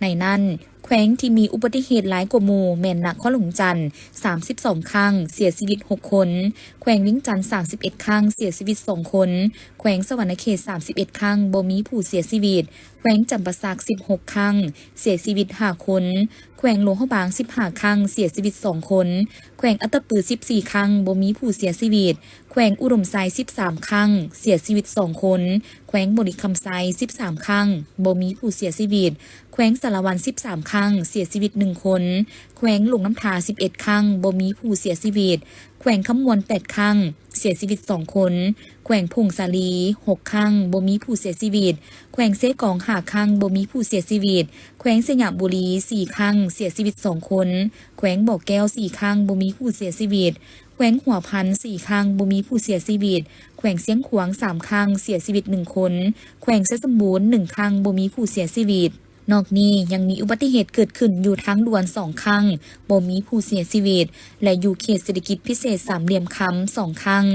ໃນນັ້ນ ແຂວງທີ່ມີອຸບັດຕິເຫດຫຼາຍກວ່າໝູ່ແມ່ນນະຄອນຫຼວງຈັນ ສາມສິບສອງຄັ້ງ, ເສຍຊີວິດຫົກຄົນ, ແຂວງວຽງຈັນ ສາມສິບເອັດຄັ້ງ, ເສຍຊີວິດສອງຄົນ, ແຂວງສະຫວັນນະເຂດ ສາມສິບເອັດຄັ້ງ, ບໍ່ມີຜູ້ເສຍຊີວິດ, ແຂວງຈຳປາສັກ ສິບຫົກຄັ້ງ, ເສຍຊີວິດຫ້າຄົນ, ແຂວງຫຼວງພະບາງ ສິບຫ້າຄັ້ງ, ເສຍຊີວິດສອງຄົນ, ແຂວງອັດຕະປື ສິບສີ່ຄັ້ງ, ບໍ່ມີຜູ້ເສຍຊີວິດ, ແຂວງອຸດົມໄຊ ສິບສາມຄັ້ງ, ເສຍຊີວິດສອງຄົນ, ແຂວງບໍລິຄຳໄຊ ສິບສາມຄັ້ງ, ບໍ່ມີຜູ້ເສຍຊີວິດ, ແຂວງສາລະວັນ ສິບສາມຄັ້ງ, ເສຍຊີວິດໜຶ່ງຄົນ, ແຂວງຫຼວງນ້ຳທາ ສິບເອັດຄັ້ງ, ບໍ່ມີຜູ້ເສຍຊີວິດ, ແຂວງຄຳມ່ວນ ແປດຄັ້ງ, ເສຍຊີວິດສອງຄົນ, ແຂວງຜົ້ງສາລີ ຫົກຄັ້ງ, ບໍ່ມີຜູ້ເສຍຊີວິດ, ແຂວງເຊກອງ ຫ້າຄັ້ງ, ບໍ່ມີຜູ້ເສຍຊີວິດ, ແຂວງໄຊຍະບູລີ ສີ່ຄັ້ງ, ເສຍຊີວິດສອງຄົນ, ແຂວງບໍ່ແກ້ວ ສີ່ຄັ້ງ, ບໍ່ມີຜູ້ເສຍຊີວິດ, ແຂວງຫົວພັນ ສີ່ຄັ້ງ, ບໍ່ມີຜູ້ເສຍຊີວິດ, ແຂວງຊຽງຂວາງ ສາມຄັ້ງ, ເສຍຊີວິດໜຶ່ງຄົນ, ແຂວງໄຊສົມບູນ ໜຶ່ງຄັ້ງ, ບໍ່ມີຜູ້ເສຍຊີວິດ. ນອກນີ້ຍັງມີອຸບັດຕິເຫດເກີດຂຶ້ນຢູ່ທາງດ່ວນ ສອງຄັ້ງ, ບໍ່ມີຜູ້ເສຍຊີວິດ ແລະ ຢູ່ເຂດເສດຖະກິດພິເສດສາມຫຼ່ຽມຄຳ ສອງຄັ້ງ.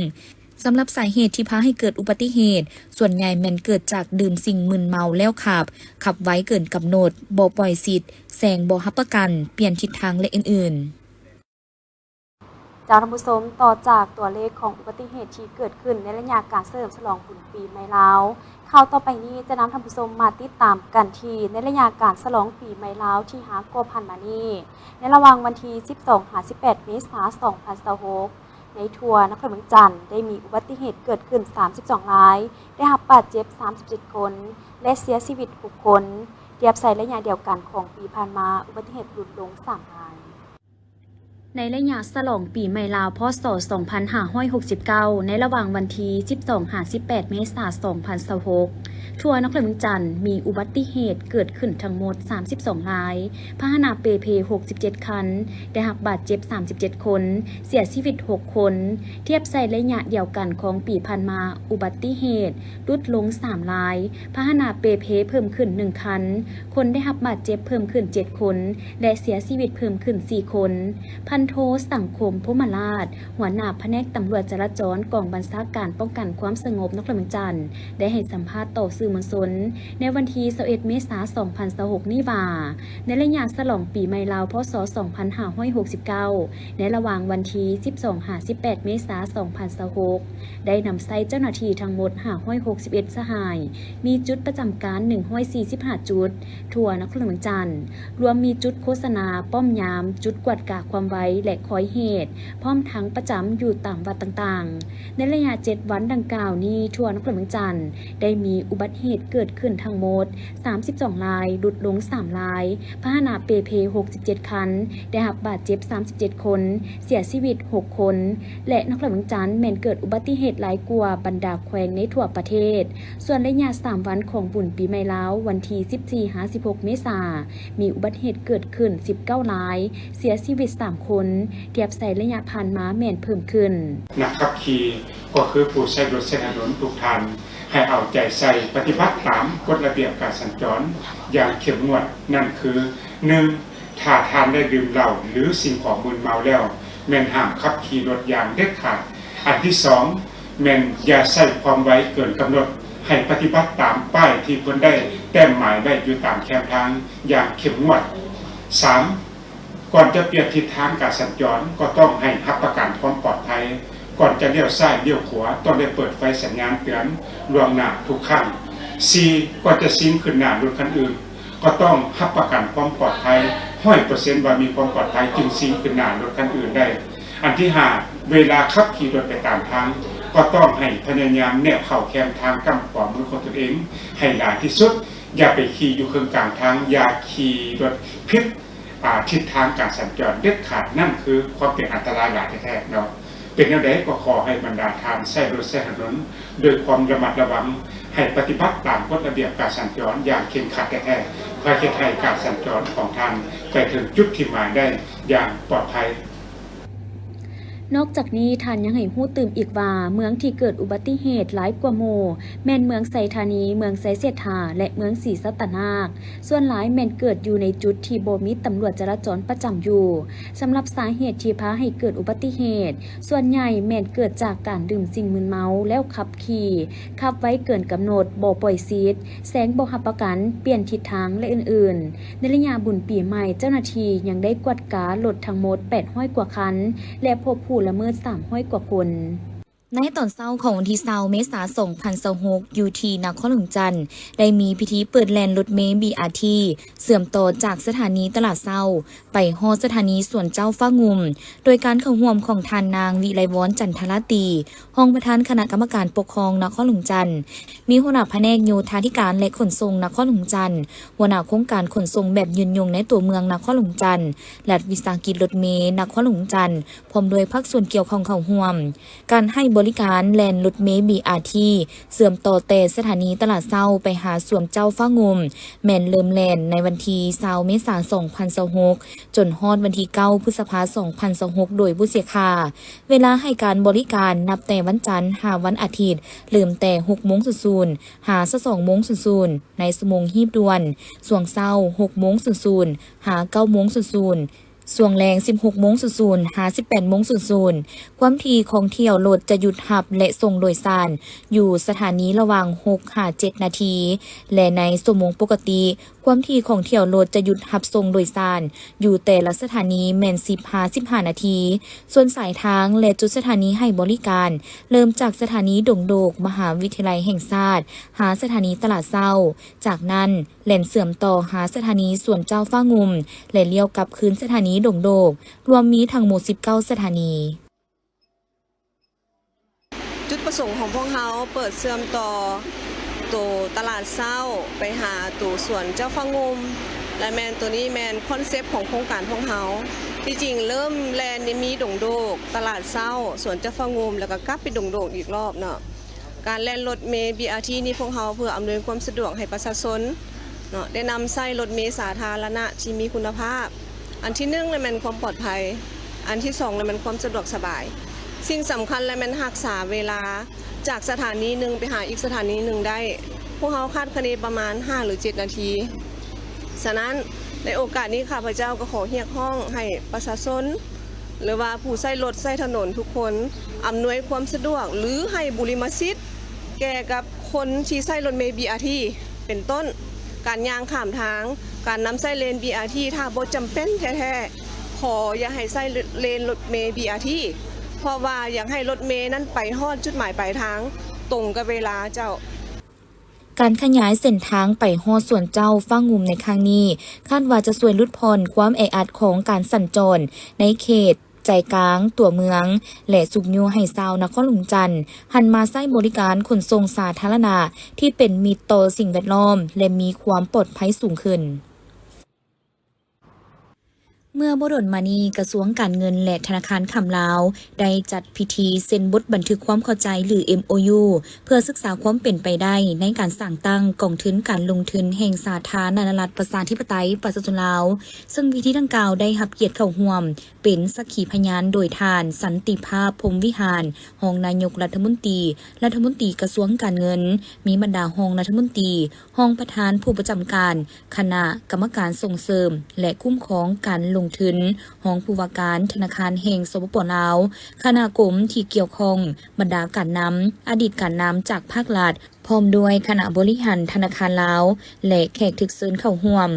ສຳລັບສາເຫດທີ່ພາໃຫ້ເກີດອຸບັດຕິເຫດ ສ່ວນໃຫຍ່ແມ່ນເກີດຈາກດື່ມສິ່ງມຶນເມົາແລ້ວຂັບ, ຂັບໄວເກີນກຳນົດ, ບໍ່ປ່ອຍສິດ, ແຊງບໍ່ຮັບປະກັນ, ປ່ຽນທິດທາງ ແລະ ອື່ນໆ. ເຈົ້າທ່ານຜູ້ຊົມ, ຕໍ່ຈາກຕົວເລກຂອງອຸບັດຕິເຫດທີ່ເກີດຂຶ້ນໃນໄລຍະການສະເຫຼີມສະຫຼອງບຸນປີໃໝ່ລາວ, ຂ່າວຕໍ່ໄປນີ້ຈະນຳທ່ານຜູ້ຊົມມາຕິດຕາມກັນທີ່ໃນໄລຍະການສະຫຼອງປີໃໝ່ລາວທີ່ຫາກໍຜ່ານມານີ້, ໃນລະຫວ່າງວັນທີສິບສອງຫາສິບແປດເມສາ ສອງພັນຊາວຫົກ ໃນທົ່ວນະຄອນຫຼວງວຽງຈັນ ໄດ້ມີອຸບັດຕິເຫດເກີດຂຶ້ນສາມສິບສອງລາຍ, ໄດ້ຮັບບາດເຈັບສາມສິບເຈັດຄົນ ແລະ ເສຍຊີວິດຫົກຄົນ. ທຽບໃສ່ໄລຍະດຽວກັນຂອງປີຜ່ານມາ, ອຸບັດຕິເຫດຫຼຸດລົງສາມລາຍ. ໃນໄລຍະສະຫຼອງປີໃໝ່ລາວ ພ.ສ. ສອງພັນຫ້າຮ້ອຍຫົກສິບເກົ້າ ໃນລະຫວ່າງວັນທີສິບສອງຫາສິບແປດເມສາ ສອງພັນຊາວຫົກ ທົ່ວນະຄອນຫຼວງວຽງຈັນ ມີອຸບັດຕິເຫດເກີດຂຶ້ນທັງໝົດສາມສິບສອງລາຍ, ພາຫະນະເປ່ເພຫົກສິບເຈັດຄັນ, ໄດ້ຮັບບາດເຈັບສາມສິບເຈັດຄົນ, ເສຍຊີວິດຫົກຄົນ. ທຽບໃສ່ໄລຍະດຽວກັນຂອງປີຜ່ານມາ, ອຸບັດຕິເຫດຫຼຸດລົງສາມລາຍ, ພາຫະນະເປ່ເພເພີ່ມຂຶ້ນໜຶ່ງຄັນ, ຄົນໄດ້ຮັບບາດເຈັບເພີ່ມຂຶ້ນເຈັດຄົນ ແລະ ເສຍຊີວິດເພີ່ມຂຶ້ນສີ່ຄົນ. ພັນໂທ ສັງຄົມ ພົມມະລາດ ຫົວໜ້າພະແນກຕຳຫຼວດຈະລາຈອນ ກອງບັນຊາການປ້ອງກັນຄວາມສະຫງົບນະຄອນຫຼວງວຽງຈັນ ໄດ້ໃຫ້ສຳພາດຕໍ່ສື່ມວນຊົນໃນວັນທີຊາວເອັດເມສາ ສອງພັນຊາວຫົກນີ້ວ່າ, ໃນໄລຍະສະຫຼອງປີໃໝ່ລາວ ພ.ສ. ສອງພັນຫ້າຮ້ອຍຫົກສິບເກົ້າ ໃນລະຫວ່າງວັນທີສິບສອງຫາສິບແປດເມສາ ສອງພັນຊາວຫົກ ໄດ້ນຳໃຊ້ເຈົ້າໜ້າທີ່ທັງໝົດຫ້າຮ້ອຍຫົກສິບເອັດສະຫາຍ, ມີຈຸດປະຈຳການໜຶ່ງຮ້ອຍສີ່ສິບຫ້າຈຸດ ທົ່ວນະຄອນຫຼວງວຽງຈັນ, ລວມມີຈຸດໂຄສະນາ, ປ້ອມຍາມ, ຈຸດກວດກາຄວາມໄວ ແລະ ຄອຍເຫດ, ພ້ອມທັງປະຈຳຢູ່ຕາມວັດຕ່າງໆ. ໃນໄລຍະເຈັດວັນດັ່ງກ່າວນີ້, ທົ່ວນະຄອນຫຼວງວຽງຈັນ ໄດ້ມີອຸບັດເຫດເກີດຂຶ້ນທັງໝົດສາມສິບສອງລາຍ, ຫຼຸດລົງສາມລາຍ, ພາຫະນະເປ່ເພຫົກສິບເຈັດຄັນ, ໄດ້ຮັບບາດເຈັບສາມສິບເຈັດຄົນ, ເສຍຊີວິດຫົກຄົນ ແລະ ນະຄອນຫຼວງວຽງຈັນແມ່ນເກີດອຸບັດຕິເຫດຫຼາຍກວ່າບັນດາແຂວງໃນທົ່ວປະເທດ. ສ່ວນໄລຍະສາມວັນຂອງບຸນປີໃໝ່ລາວ, ວັນທີສິບສີ່ຫາສິບຫົກເມສາ, ມີອຸບັດເຫດເກີດຂຶ້ນສິບເກົ້າລາຍ, ເສຍຊີວິດສາມຄົນ, ທຽບໃສ່ໄລຍະຜ່ານມາແມ່ນເພີ່ມຂຶ້ນ. ນັກຂັບຂີ່ກໍຄືຜູ້ໃຊ້ລົດໃຊ້ຖະໜົນທຸກທ່ານ ໃຫ້ເອົາໃຈໃສ່ປະຕິບັດຕາມກົດລະບຽບການສັນຈອນຢ່າງເຂັ້ມງວດ, ນັ້ນຄື ໜຶ່ງ ຖ້າທ່ານໄດ້ດື່ມເຫຼົ້າ ຫຼື ສິ່ງຂອງມຶນເມົາແລ້ວ, ແມ່ນຫ້າມຂັບຂີ່ລົດຢ່າງເດັດຂາດ. ອັນທີສອງ ແມ່ນຢ່າໃຊ້ຄວາມໄວເກີນກຳນົດ, ໃຫ້ປະຕິບັດຕາມປ້າຍທີ່ເພິ່ນໄດ້ແຕ້ມໝາຍໄວ້ຢູ່ຕາມແຄມທາງຢ່າງເຂັ້ມງວດ. ສາມ ກ່ອນຈະປ່ຽນທິດທາງການສັນຈອນ ກໍຕ້ອງໃຫ້ຮັບປະກັນຄວາມປອດໄພ. ກ່ອນຈະລ້ຽວຊ້າຍລ້ຽວຂວາ ຕ້ອງໄດ້ເປີດໄຟສັນຍານເຕືອນລ່ວງໜ້າທຸກຄັ້ງ. ສີ່ ກ່ອນຈະຊິງຂຶ້ນໜ້າລົດຄັນອື່ນ ກໍຕ້ອງຮັບປະກັນຄວາມປອດໄພ ຮ້ອຍເປີເຊັນວ່າມີຄວາມປອດໄພຈຶ່ງຊີ້ຂຶ້ນໜ້າລົດຄັນອື່ນໄດ້. ອັນທີຫ້າ ເວລາຂັບຂີ່ລົດໄປຕາມທາງ ກໍຕ້ອງໃຫ້ພະຍາຍາມແນບເຂົ້າແຄມທາງກ້ຳຂວາມືຂອງຕົນເອງໃຫ້ຫຼາຍທີ່ສຸດ. ຢ່າໄປຂີ່ຢູ່ເຄິ່ງກາງທາງ, ຢ່າຂີ່ລົດຜິດ ອາ ທິດທາງການສັນຈອນເດັດຂາດ. ນັ້ນຄືຄວາມເປັນອັນຕະລາຍຫຼາຍແທ້ໆເນາະ. ເປັນແນວໃດກໍຂໍໃຫ້ບັນດາທ່ານໃຊ້ລົດໃຊ້ຖະໜົນດ້ວຍຄວາມລະມັດລະວັງ, ໃຫ້ປະຕິບັດຕາມກົດລະບຽບການສັນຈອນຢ່າງເຄັ່ງຄັດແທ້ໆ ເພື່ອເຮັດໃຫ້ການສັນຈອນຂອງທ່ານໄປເຖິງຈຸດທີ່ໝາຍໄດ້ຢ່າງປອດໄພ. ນອກຈາກນີ້ ທ່ານຍັງໃຫ້ຮູ້ຕື່ມອີກວ່າ ເມືອງທີ່ເກີດອຸບັດຕິເຫດຫຼາຍກວ່າໝູ່ ແມ່ນເມືອງໄຊທານີ, ເມືອງໄຊເສດຖາ ແລະ ເມືອງສີສັດຕະນາກ. ສ່ວນຫຼາຍແມ່ນເກີດຢູ່ໃນຈຸດທີ່ບໍ່ມີຕຳຫຼວດຈະລາຈອນປະຈຳຢູ່. ສຳລັບສາເຫດທີ່ພາໃຫ້ເກີດອຸບັດຕິເຫດ ສ່ວນໃຫຍ່ແມ່ນເກີດຈາກການດື່ມສິ່ງມຶນເມົາແລ້ວຂັບຂີ່, ຂັບໄວເກີນກຳນົດ, ບໍ່ປ່ອຍຊີດ, ແຊງບໍ່ຮັບປະກັນ, ປ່ຽນທິດທາງ ແລະ ອື່ນໆ. ໃນໄລຍະບຸນປີໃໝ່, ເຈົ້າໜ້າທີ່ຍັງໄດ້ກວດກາລົດທັງໝົດແປດຮ້ອຍກວ່າຄັນ ແລະ ພົບຜູ້ລະເມີດສາມຮ້ອຍກວ່າຄົນ. ໃນຕອນເຊົ້າຂອງວັນທີຊາວ ເມສາ ສອງພັນຊາວຫົກ ຢູ່ທີ່ນະຄອນຫຼວງຈັນ ໄດ້ມີພິທີເປີດແລ່ນລົດເມ ບີອາທີ ເຊື່ອມຕໍ່ຈາກສະຖານີຕະຫຼາດເຊົ້າ ໄປຮອດສະຖານີສວນເຈົ້າຟ້າງຸ່ມ ໂດຍການເຂົ້າຮ່ວມຂອງທ່ານນາງ ວິໄລວອນ ຈັນທະລາຕີ ຮອງປະທານຄະນະກຳມະການປົກຄອງນະຄອນຫຼວງຈັນ, ມີຫົວໜ້າພະແນກໂຍທາທິການ ແລະ ຂົນສົ່ງນະຄອນຫຼວງຈັນ, ຫົວໜ້າໂຄງການຂົນສົ່ງແບບຍືນຍົງໃນຕົວເມືອງນະຄອນຫຼວງຈັນ, ລັດວິສາຫະກິດລົດເມນະຄອນຫຼວງຈັນ ພ້ອມດ້ວຍພາກສ່ວນກ່ຽວຂ້ອງເຂົ້າຮ່ວມ. ການໃຫ້ບໍລິການແລ່ນລົດເມ ບີອາທີ ເຊື່ອມຕໍ່ແຕ່ສະຖານີຕະຫຼາດເຊົ້າໄປຫາສວນເຈົ້າຟ້າງຸ່ມ ແມ່ນເລີ່ມແລ່ນໃນວັນທີຊາວ ເມສາ ສອງພັນຊາວຫົກ ຈົນຮອດວັນທີເກົ້າ ພຶດສະພາ ສອງພັນຊາວຫົກ ໂດຍບໍ່ເສຍຄ່າ. ເວລາໃຫ້ການບໍລິການນັບແຕ່ວັນຈັນຫາວັນອາທິດ ເລີ່ມແຕ່ຫົກໂມງສູນສູນ ຫາຊາວສອງໂມງສູນສູນ ໃນຊົ່ວໂມງຮີບດ່ວນ, ຊ່ວງເຊົ້າ ຫົກໂມງສູນສູນ ຫາເກົ້າໂມງສູນສູນ, ຊ່ວງແລງ ສິບຫົກໂມງສູນສູນ ຫາ ສິບແປດໂມງສູນສູນ. ຄວາມຖີ່ຂອງຖ້ຽວລົດຈະຢຸດຮັບ ແລະ ສົ່ງໂດຍສານຢູ່ສະຖານີລະຫວ່າງ ຫົກ ຫາ ເຈັດນາທີ ແລະ ໃນຊົ່ວໂມງປົກກະຕິ, ຄວາມຖີ່ຂອງຖ້ຽວລົດຈະຢຸດຮັບສົ່ງໂດຍສານຢູ່ແຕ່ລະສະຖານີແມ່ນ ສິບ ຫາ ສິບຫ້ານາທີ. ສ່ວນສາຍທາງ ແລະ ຈຸດສະຖານີໃຫ້ບໍລິການ ເລີ່ມຈາກສະຖານີດົງໂດກ ມະຫາວິທະຍາໄລແຫ່ງຊາດ ຫາສະຖານີຕະຫຼາດເຊົ້າ. ຈາກນັ້ນ ແລ່ນເຊື່ອມຕໍ່ຫາສະຖານີສວນເຈົ້າຟ້າງຸ່ມ ແລະ ລ້ຽວກັບຄືນສະຖານີດົງໂດກ, ລວມມີທັງໝົດສິບເກົ້າສະຖານີ. ຈຸດປະສົງຂອງພວກເຮົາເປີດເຊື່ອມຕໍ່ໂຕຕະຫຼາດເຊົ້າໄປຫາໂຕສວນເຈົ້າຟ້າງຸ່ມ ແລະ ແມ່ນໂຕນີ້ແມ່ນຄອນເຊັບຂອງໂຄງການພວກເຮົາ. ທີ່ຈິງເລີ່ມແລ່ນນີ້ມີດົງໂດກ, ຕະຫຼາດເຊົ້າ, ສວນເຈົ້າຟ້າງຸ່ມ ແລ້ວກໍກັບໄປດົງໂດກອີກລອບເນາະ. ການແລ່ນລົດເມ ບີອາທີ ນີ້ພວກເຮົາເພື່ອອຳນວຍຄວາມສະດວກໃຫ້ປະຊາຊົນເນາະ ໄດ້ນຳໃຊ້ລົດເມສາທາລະນະທີ່ມີຄຸນນະພາບ. ອັນທີໜຶ່ງລະແມ່ນຄວາມປອດໄພ, ອັນທີສອງລະແມ່ນຄວາມສະດວກສະບາຍ. ສິ່ງສຳຄັນລະແມ່ນຮັກສາເວລາຈາກສະຖານີໜຶ່ງໄປຫາອີກສະຖານີໜຶ່ງໄດ້. ພວກເຮົາຄາດຄະເນປະມານຫ້າ ຫຼື ເຈັດນາທີ. ສະນັ້ນ ໃນໂອກາດນີ້ ຂ້າພະເຈົ້າກໍຂໍຮຽກຮ້ອງໃຫ້ປະຊາຊົນ ຫຼືວ່າຜູ້ໃຊ້ລົດໃຊ້ຖະໜົນທຸກຄົນ ອຳນວຍຄວາມສະດວກ ຫຼື ໃຫ້ບຸລິມະສິດແກ່ກັບຄົນທີ່ໃຊ້ລົດເມ ບີອາທີ ເປັນຕົ້ນ ການຍ່າງຂ້າມທາງ, ການນຳໃຊ້ເລນ ບີອາທີ ຖ້າບໍ່ຈຳເປັນແທ້ໆ ຂໍຢ່າໃຫ້ໃຊ້ເລນລົດເມ ບີອາທີ ເພາະວ່າຢາກໃຫ້ລົດເມນັ້ນໄປຮອດຈຸດໝາຍປາຍທາງຕົງກັບເວລາເຈົ້າ. ການຂະຫຍາຍເສັ້ນທາງໄປຮອດສວນເຈົ້າຟ້າງຸ່ມໃນຄັ້ງນີ້ ຄາດວ່າຈະຊ່ວຍຫຼຸດຜ່ອນຄວາມແອອັດຂອງການສັນຈອນໃນເຂດໃຈກາງຕົວເມືອງ ແລະ ຊຸກຍູ້ໃຫ້ຊາວນະຄອນຫຼວງຈັນຫັນມາໃຊ້ບໍລິການຂົນສົ່ງສາທາລະນະທີ່ເປັນມິດຕໍ່ສິ່ງແວດລ້ອມ ແລະ ມີຄວາມປອດໄພສູງຂຶ້ນ. ເມື່ອບໍ່ດົນມານີ້, ກະຊວງການເງິນ ແລະ ທະນາຄານຄຳລາວ ໄດ້ຈັດພິທີເຊັນບົດບັນທຶກຄວາມເຂົ້າໃຈ ຫຼື ເອັມໂອຢູ ເພື່ອສຶກສາຄວາມເປັນໄປໄດ້ໃນການສ້າງຕັ້ງກອງທຶນການລົງທຶນແຫ່ງສາທາລະນະລັດ ປະຊາທິປະໄຕ ປະຊາຊົນລາວ, ເຊິ່ງພິທີດັ່ງກ່າວໄດ້ຮັບກຽດເຂົ້າຮ່ວມເປັນສັກຂີພະຍານໂດຍທ່ານ ສັນຕິພາບ ພົມວິຫານ ຮອງນາຍົກລັດຖະມົນຕີ, ລັດຖະມົນຕີກະຊວງການເງິນ, ມີບັນດາຮອງລັດຖະມົນຕີ, ຮອງປະທານຜູ້ປະຈຳການຄະນະກຳມະການສົ່ງເສີມ ແລະ ຄຸ້ມຄອງການລົງທຶນ, ຮອງຜູ້ວ່າການທະນາຄານແຫ່ງ ສປປ ລາວ, ຄະນະກົມທີ່ກ່ຽວຂ້ອງ, ບັນດາການນຳ, ອະດີດການນຳຈາກພາກລັດ, ພ້ອມດ້ວຍຄະນະບໍລິຫານທະນາຄານລາວ ແລະ ແຂກຖືກເຊີນເຂົ້າຮ່ວມ.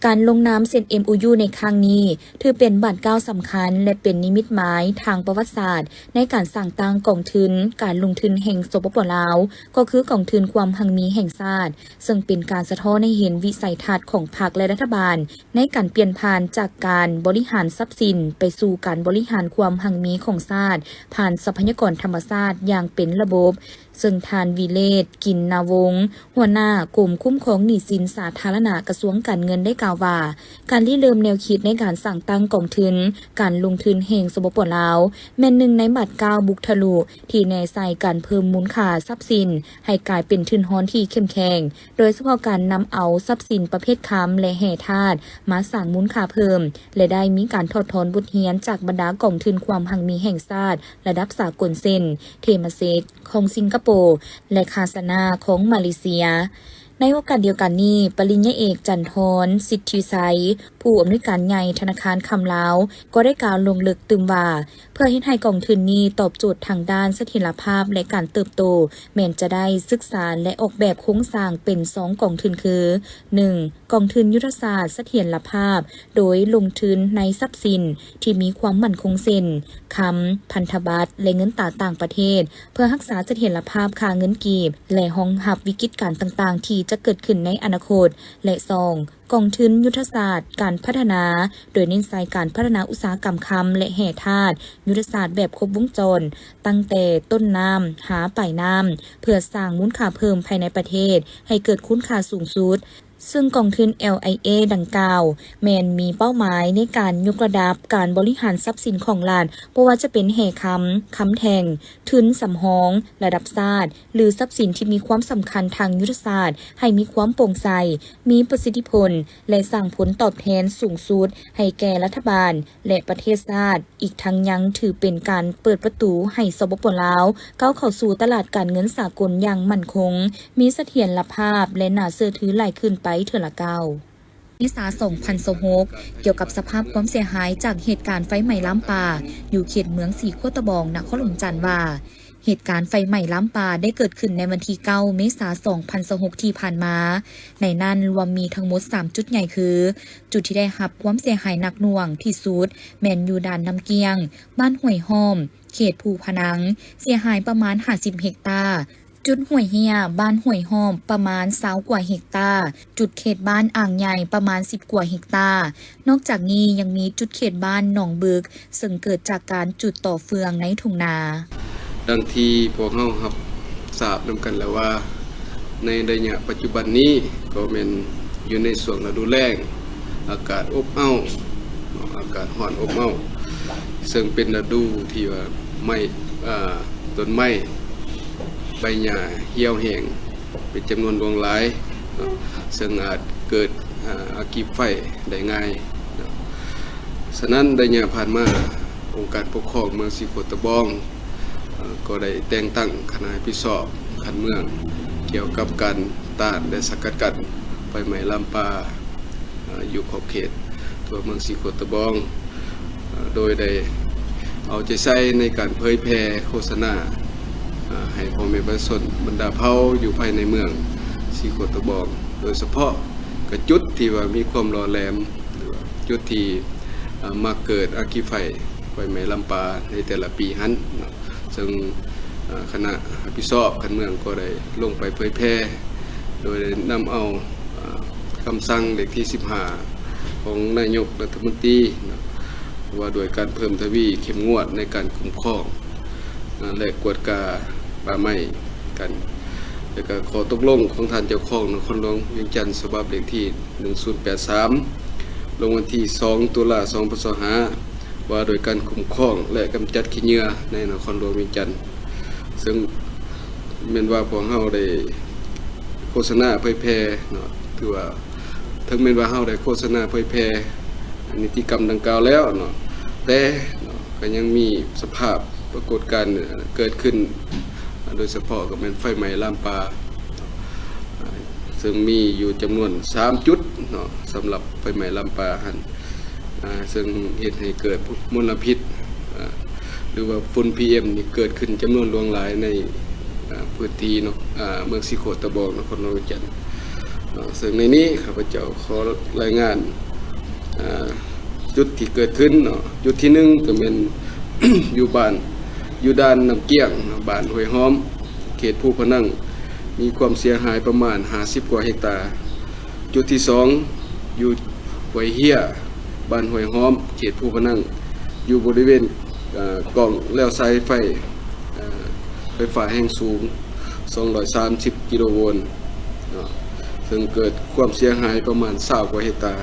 ການລົງນາມເຊັນ ເອັມໂອຢູ ໃນຄັ້ງນີ້ ຖືເປັນບາດກ້າວສຳຄັນ ແລະ ເປັນນິມິດໝາຍທາງປະຫວັດສາດ ໃນການສ້າງຕັ້ງກອງທຶນການລົງທຶນແຫ່ງ ສປປ ລາວ ກໍຄືກອງທຶນຄວາມຮັ່ງມີແຫ່ງຊາດ, ເຊິ່ງເປັນການສະທ້ອນໃຫ້ເຫັນວິໄສທັດຂອງພັກ ແລະ ລັດຖະບານ ໃນການປ່ຽນຜ່ານຈາກການບໍລິຫານຊັບສິນ ໄປສູ່ການບໍລິຫານຄວາມຮັ່ງມີຂອງຊາດ ຜ່ານຊັບພະຍາກອນທຳມະຊາດຢ່າງເປັນລະບົບ. ເຊິ່ງທ່ານ ວິເລດ ກິນນາວົງ ຫົວໜ້າກົມຄຸ້ມຄອງໜີ້ສິນສາທາລະນະ ກະຊວງການເງິນ ໄດ້ກ່າວວ່າ ການລິເລີ່ມແນວຄິດໃນການສ້າງຕັ້ງກອງທຶນການລົງທຶນແຫ່ງ ສປປ ລາວ ແມ່ນໜຶ່ງໃນບາດກ້າວບຸກທະລຸ ທີ່ແນໃສ່ການເພີ່ມມູນຄ່າຊັບສິນໃຫ້ກາຍເປັນທຶນຮອນທີ່ເຂັ້ມແຂງ, ໂດຍສະເພາະການນຳເອົາຊັບສິນປະເພດຄຳ ແລະ ແຮ່ທາດມາສ້າງມູນຄ່າເພີ່ມ ແລະ ໄດ້ມີການຖອດຖອນບົດຮຽນຈາກບັນດາກອງທຶນຄວາມຮັ່ງມີແຫ່ງຊາດລະດັບສາກົນ ເຊັ່ນ ເທມາເຊັກ ຂອງສິງກະໂປ ແລະ ຄາຊານາ ຂອງມາເລເຊຍ. ໃນໂອກາດດຽວກັນນີ້, ປະລິນຍາເອກ ຈັນທອນ ສິດທິໄຊ ຜູ້ອຳນວຍການໃຫຍ່ທະນາຄານຄຳລາວ ກໍໄດ້ກ່າວລົງເລິກຕື່ມວ່າ ເພື່ອເຮັດໃຫ້ກອງທຶນນີ້ຕອບໂຈດທາງດ້ານສະຖຽນລະພາບ ແລະ ການເຕີບໂຕ, ແມ່ນຈະໄດ້ສຶກສາ ແລະ ອອກແບບໂຄງສ້າງເປັນສອງກອງທຶນຄື ໜຶ່ງ ກອງທຶນຍຸດທະສາດສະຖຽນລະພາບ ໂດຍລົງທຶນໃນຊັບສິນທີ່ມີຄວາມໝັ້ນຄົງເຊັ່ນ ຄຳ, ພັນທະບັດ ແລະ ເງິນຕາຕ່າງປະເທດ ເພື່ອຮັກສາສະຖຽນລະພາບຄ່າເງິນກີບ ແລະ ຮອງຮັບວິກິດການຕ່າງໆທີ່ຈະເກີດຂຶ້ນໃນອະນາຄົດ ແລະ ສອງ ກອງທຶນຍຸດທະສາດການພັດທະນາ ໂດຍເນັ້ນໃສ່ການພັດທະນາອຸດສາຫະກຳຄຳ ແລະ ແຮ່ທາດ, ຍຸດທະສາດແບບຄົບວົງຈອນ ຕັ້ງແຕ່ຕົ້ນນ້ຳຫາປາຍນ້ຳ ເພື່ອສ້າງມູນຄ່າເພີ່ມພາຍໃນປະເທດໃຫ້ເກີດຄຸນຄ່າສູງສຸດ. ເຊິ່ງກອງທຶນ ແອລໄອເອ ດັ່ງກ່າວ ແມ່ນມີເປົ້າໝາຍໃນການຍົກລະດັບການບໍລິຫານຊັບສິນຂອງລັດ, ບໍ່ວ່າຈະເປັນແຮ່ຄຳ, ຄຳແທ່ງ, ທຶນສຳຮອງລະດັບຊາດ ຫຼື ຊັບສິນທີ່ມີຄວາມສຳຄັນທາງຍຸດທະສາດ ໃຫ້ມີຄວາມໂປ່ງໃສ, ມີປະສິດທິຜົນ ແລະ ສ້າງຜົນຕອບແທນສູງສຸດໃຫ້ແກ່ລັດຖະບານ ແລະ ປະເທດຊາດ. ອີກທັງຍັງຖືເປັນການເປີດປະຕູໃຫ້ ສປປ ລາວ ກ້າວເຂົ້າສູ່ຕະຫຼາດການເງິນສາກົນຢ່າງໝັ້ນຄົງ, ມີສະຖຽນລະພາບ ແລະ ໜ້າເຊື່ອຖືຫຼາຍຂຶ້ນໄປເທື່ອລະກ້າວ. ເມສາ ສອງພັນຊາວຫົກ ກ່ຽວກັບສະພາບຄວາມເສຍຫາຍຈາກເຫດການໄຟໄໝ້ລາມປ່າ ຢູ່ເຂດເມືອງສີໂຄດຕະບອງ ນະຄອນຫຼວງວຽງຈັນ ວ່າ ເຫດການໄຟໄໝ້ລາມປ່າໄດ້ເກີດຂຶ້ນໃນວັນທີເກົ້າ ເມສາ ສອງພັນຊາວຫົກ ທີ່ຜ່ານມາ. ໃນນັ້ນລວມມີທັງໝົດສາມຈຸດໃຫຍ່ຄື ຈຸດທີ່ໄດ້ຮັບຄວາມເສຍຫາຍໜັກໜ່ວງທີ່ສຸດ ແມ່ນຢູ່ດ່ານນ້ຳກ້ຽງ, ບ້ານຫ້ວຍຫ້ອມ, ເຂດພູພະນັງ, ເສຍຫາຍປະມານຫ້າສິບເຮັກຕາ, ຈຸດຫ້ວຍເຮ້ຍ ບ້ານຫ້ວຍຫ້ອມ ປະມານຊາວກວ່າເຮັກຕາ, ຈຸດເຂດບ້ານອ່າງໃຫຍ່ ປະມານສິບກວ່າເຮັກຕາ. ນອກຈາກນີ້ຍັງມີຈຸດເຂດບ້ານໜອງບຶກ ເຊິ່ງເກີດຈາກການຈຸດຕໍ່ເຟືອງໃນທົ່ງນາ. ດັ່ງທີ່ພວກເຮົາຮັບຊາບນຳກັນແລ້ວວ່າ ໃນໄລຍະປັດຈຸບັນນີ້ກໍແມ່ນຢູ່ໃນຊ່ວງລະດູແລ້ງ, ອາກາດອົບເອົ້າເນາະ, ອາກາດຮ້ອນອົບເອົ້າ, ເຊິ່ງເປັນລະດູທີ່ວ່າໄມ້ ອາ ຕົ້ນໄມ້ ໃບຫຍ້າຫ່ຽວແຫ້ງເປັນຈຳນວນຫຼວງຫຼາຍເນາະ, ເຊິ່ງອາດເກີດ ອາ ອັກຄີໄຟໄດ້ງ່າຍເນາະ. ສະນັ້ນໄລຍະຜ່ານມາ ອົງການປົກຄອງເມືອງສີໂຄດຕະບອງ ເອີ ກໍໄດ້ແຕ່ງຕັ້ງຄະນະຮັບຜິດຊອບຂັ້ນເມືອງ ກ່ຽວກັບການຕ້ານ ແລະ ສະກັດກັ້ນໄຟໄໝ້ລາມປ່າ ເອີ ຢູ່ຂອບເຂດທົ່ວເມືອງສີໂຄດຕະບອງ ເອີ ໂດຍໄດ້ເອົາໃຈໃສ່ໃນການເຜີຍແຜ່ໂຄສະນາ ເອີ ໃຫ້ພໍ່ແມ່ປະຊາຊົນບັນດາເຜົ່າຢູ່ພາຍໃນເມືອງສີໂຄດຕະບອງ ໂດຍສະເພາະກະຈຸດທີ່ວ່າມີຄວາມຫຼໍ່ແຫຼມ ຫຼືວ່າຈຸດທີ່ ເອີ ມັກເກີດອັກຄີໄຟ ໄຟໄໝ້ລາມປ່າໃນແຕ່ລະປີຫັ້ນເນາະ. ເຊິ່ງ ເອີ ຄະນະຮັບຜິດຊອບຂັ້ນເມືອງກໍໄດ້ລົງໄປເຜີຍແຜ່ ໂດຍໄດ້ນຳເອົາ ເອີ ຄຳສັ່ງເລກທີສິບຫ້າ ຂອງນາຍົກລັດຖະມົນຕີເນາະ ວ່າດ້ວຍການເພີ່ມທະວີເຂັ້ມງວດໃນການຄຸ້ມຄອງ ເອີ ແລະ ກວດກາປ່າໄມ້ກັນ ແລະ ກະຂໍ້ຕົກລົງຂອງທ່ານເຈົ້າຄອງນະຄອນຫຼວງວຽງຈັນ ສະບັບເລກທີໜຶ່ງສູນແປດສາມ ລົງວັນທີສອງ ຕຸລາ ສອງພັນຊາວຫ້າ ວ່າໂດຍການຄຸ້ມຄອງ ແລະ ກຳຈັດຂີ້ເຫຍື້ອໃນນະຄອນຫຼວງວຽງຈັນ ເຊິ່ງແມ່ນວ່າພວກເຮົາໄດ້ໂຄສະນາເຜີຍແຜ່ເນາະ, ຖືວ່າເຖິງແມ່ນວ່າເຮົາໄດ້ໂຄສະນາເຜີຍແຜ່ນິຕິກຳດັ່ງກ່າວແລ້ວເນາະ, ແຕ່ເນາະ ກໍຍັງມີສະພາບປາກົດການເກີດຂຶ້ນ ໂດຍສະເພາະກໍແມ່ນໄຟໄໝ້ລາມປ່າ ເຊິ່ງມີຢູ່ຈຳນວນສາມຈຸດເນາະ ສຳລັບໄຟໄໝ້ລາມປ່າຫັ້ນ ເຊິ່ງເຮັດໃຫ້ເກີດມົນລະພິດ ຫຼືວ່າຝຸ່ນ ພີເອັມ ນີ້ເກີດຂຶ້ນຈຳນວນຫຼວງຫຼາຍໃນພື້ນທີ່ເນາະ ເມືອງສີໂຄດຕະບອງ ນະຄອນຫຼວງວຽງຈັນ. ເຊິ່ງໃນນີ້ຂ້າພະເຈົ້າຂໍລາຍງານ ເອີ ຈຸດທີ່ເກີດຂຶ້ນເນາະ. ຈຸດທີໜຶ່ງກໍແມ່ນ ຢູ່ບ້ານ ຢູ່ດ່ານນ້ຳກ້ຽງເນາະ ບ້ານຫ້ວຍຫອມ ເຂດພູພະນັງ ມີຄວາມເສຍຫາຍປະມານຫ້າສິບກວ່າເຮັກຕາ. ຈຸດທີສອງ ຢູ່ຫ້ວຍເຮຍ ບ້ານຫ້ວຍຫອມ ເຂດພູພະນັງ ຢູ່ບໍລິເວນ ເອີ ກ້ອງແລວສາຍໄຟ ເອີ ໄຟຟ້າແຮງສູງ ສອງຮ້ອຍສາມສິບກິໂລໂວນເນາະ ເຊິ່ງເກີດຄວາມເສຍຫາຍປະມານຊາວກວ່າເຮັກຕາ.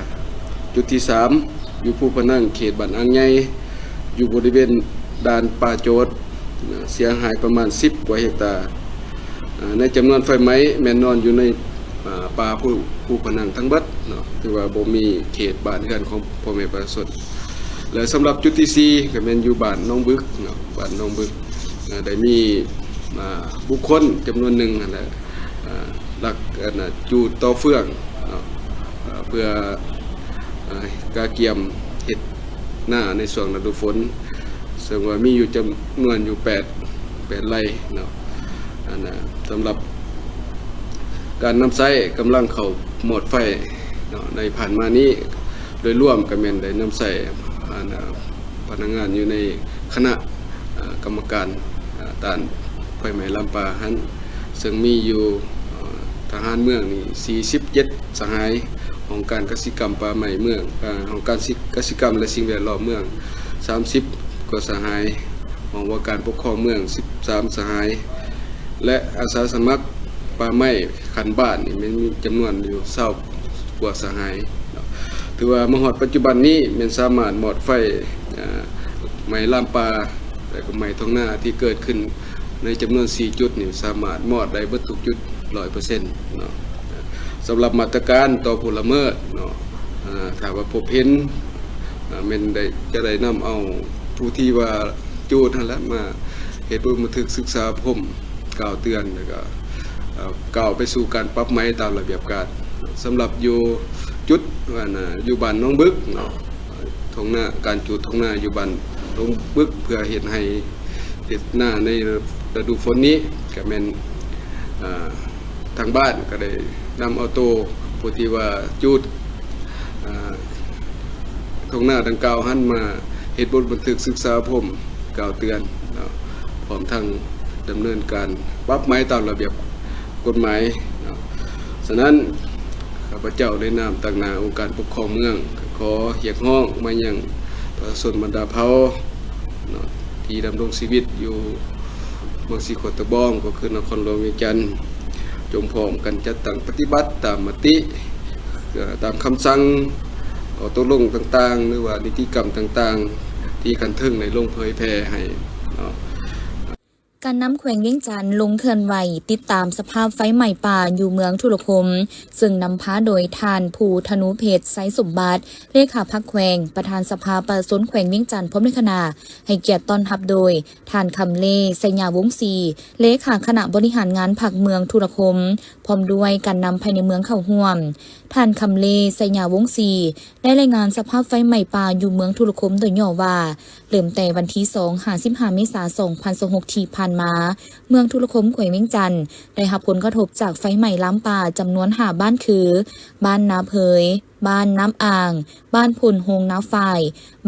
ຈຸດທີສາມ ຢູ່ພູພະນັງ ເຂດບ້ານອ່າງໃຫຍ່ ຢູ່ບໍລິເວນດ່ານປ່າໂຈດ ເສຍຫາຍປະມານສິບກວ່າເຮັກຕາ. ໃນຈຳນວນໄຟໄໝ້ແມ່ນນອນຢູ່ໃນ ອ່າ ປ່າພູ ພູພະນັງທັງເບິດເນາະ ຖືວ່າບໍ່ມີເຂດບ້ານເຮືອນຂອງພໍ່ແມ່ປະຊາຊົນ. ແລະ ສຳລັບຈຸດທີສີ່ ກໍແມ່ນຢູ່ບ້ານໜອງບຶກເນາະ ບ້ານໜອງບຶກ ເອີ ໄດ້ມີ ອ່າ ບຸກຄົນຈຳນວນໜຶ່ງຫັ້ນແຫຼະ ອ່າ ລັກ ອັນນ່າ ຈູດຕໍ່ເຟືອງເນາະ ເພື່ອ ເອີ ກະກຽມເຮັດນາໃນຊ່ວງລະດູຝົນ ເຊິ່ງວ່າມີຢູ່ຈຳນວນຢູ່ແປດ ແປດໄຮ່ເນາະ. ອັນນ່າ ສຳລັບການນຳໃຊ້ກຳລັງເຂົ້າມອດໄຟເນາະ ໃນຜ່ານມານີ້ ໂດຍລວມກໍແມ່ນໄດ້ນຳໃຊ້ ອັນນ່າ ພະນັກງານຢູ່ໃນຄະນະ ເອີ ກຳມະການ ເອີ ຕ້ານໄຟໄໝ້ລາມປ່າຫັ້ນ ເຊິ່ງມີຢູ່ ເອີ ທະຫານເມືອງນີ້ສີ່ສິບເຈັດສະຫາຍ, ຫ້ອງການກະສິກຳປ່າໄມ້ເມືອງ ເອີ ຫ້ອງການສິ ກະສິກຳ ແລະ ສິ່ງແວດລ້ອມເມືອງສາມສິບກວ່າສະຫາຍ, ຫ້ອງວ່າການປົກຄອງເມືອງສິບສາມສະຫາຍ ແລະ ອາສາສະໝັກປ່າໄມ້ຂັ້ນບ້ານນີ້ແມ່ນມີຈຳນວນຢູ່ຊາວກວ່າສະຫາຍເນາະ. ຖືວ່າມາຮອດປັດຈຸບັນນີ້ແມ່ນສາມາດມອດໄຟ ເອີ ໄໝ້ລາມປ່າ ແລະ ກໍໄໝ້ທົ່ງນາທີ່ເກີດຂຶ້ນໃນຈຳນວນສີ່ຈຸດນີ້ ສາມາດມອດໄດ້ເບິດທຸກຈຸດຮ້ອຍເປີເຊັນເນາະ. ສຳລັບມາດຕະການຕໍ່ຜູ້ລະເມີດເນາະ ເອີ ຖ້າວ່າພົບເຫັນ ເອີ ແມ່ນໄດ້ ຈະໄດ້ນຳເອົາຜູ້ທີ່ວ່າຈູດຫັ້ນແຫຼະ ມາເຮັດບົດບັນທຶກສຶກສາອົບຮົມ ກ່າວເຕືອນ ແລ້ວກໍ ເອີ ກ້າວໄປສູ່ການປັບໃໝຕາມລະບຽບການ. ສຳລັບຢູ່ຈຸດ ອັນນ່າ ຢູ່ບ້ານໜອງບຶກເນາະ ທົ່ງນາ ການຈູດທົ່ງນາຢູ່ບ້ານໜອງບຶກ ເພື່ອເຮັດໃຫ້ເຮັດນາໃນລະດູຝົນນີ້ ກໍແມ່ນ ເອີ ທາງບ້ານກໍໄດ້ນຳເອົາໂຕຜູ້ທີ່ວ່າຈູດ ເອີ ທົ່ງນາດັ່ງກ່າວຫັ້ນມາເຮັດບົດບັນທຶກສຶກສາອົບຮົມ ກ່າວເຕືອນເນາະ ພ້ອມທັງດຳເນີນການປັບໃໝຕາມລະບຽບກົດໝາຍເນາະ. ສະນັ້ນ ຂ້າພະເຈົ້າໃນນາມຕາງໜ້າອົງການປົກຄອງເມືອງ ກໍຂໍຮຽກຮ້ອງມາຍັງປະຊາຊົນບັນດາເຜົ່າເນາະ ທີ່ດຳລົງຊີວິດຢູ່ເມືອງສີໂຄດຕະບອງ ກໍຄືນະຄອນຫຼວງວຽງຈັນ ຈົ່ງພ້ອມກັນຈັດຕັ້ງປະຕິບັດຕາມມະຕິ ເອີ ຕາມຄຳສັ່ງ ຂໍ້ຕົກລົງຕ່າງໆ ຫຼືວ່ານິຕິກຳຕ່າງໆ ທີ່ຂັ້ນເທິງໄດ້ລົງເຜີຍແຜ່ໃຫ້ເນາະ. ການນຳແຂວງວຽງຈັນລົງເຄື່ອນໄຫວຕິດຕາມສະພາບໄຟໄໝ້ປ່າຢູ່ເມືອງທຸລະຄົມ, ເຊິ່ງນຳພາໂດຍທ່ານ ພູທະນູເພັດ ໄຊສົມບັດ ເລຂາພັກແຂວງ, ປະທານສະພາປະຊາຊົນແຂວງວຽງຈັນ ພ້ອມດ້ວຍຄະນະ, ໃຫ້ກຽດຕ້ອນຮັບໂດຍ ທ່ານ ຄຳເລ ໄຊຍາວົງສີ ເລຂາຄະນະບໍລິຫານງານພັກເມືອງທຸລະຄົມ ພ້ອມດ້ວຍການນຳພາຍໃນເມືອງເຂົ້າຮ່ວມ. ທ່ານ ຄຳເລ ໄຊຍາວົງສີ ໄດ້ລາຍງານສະພາບໄຟໄໝ້ປ່າຢູ່ເມືອງທຸລະຄົມໂດຍຫຍໍ້ວ່າ, ເລີ່ມແຕ່ວັນທີສອງຫາສິບຫ້າເມສາສອງພັນຊາວຫົກທີ່ຜ່ານມາ, ເມືອງທຸລະຄົມ ແຂວງວຽງຈັນ ໄດ້ຮັບຜົນກະທົບຈາກໄຟໄໝ້ລາມປ່າຈຳນວນຫ້າບ້ານຄື ບ້ານນາເພີຍ, ບ້ານນ້ຳອ່າງ, ບ້ານໂພນໂຮງນາຝ້າຍ,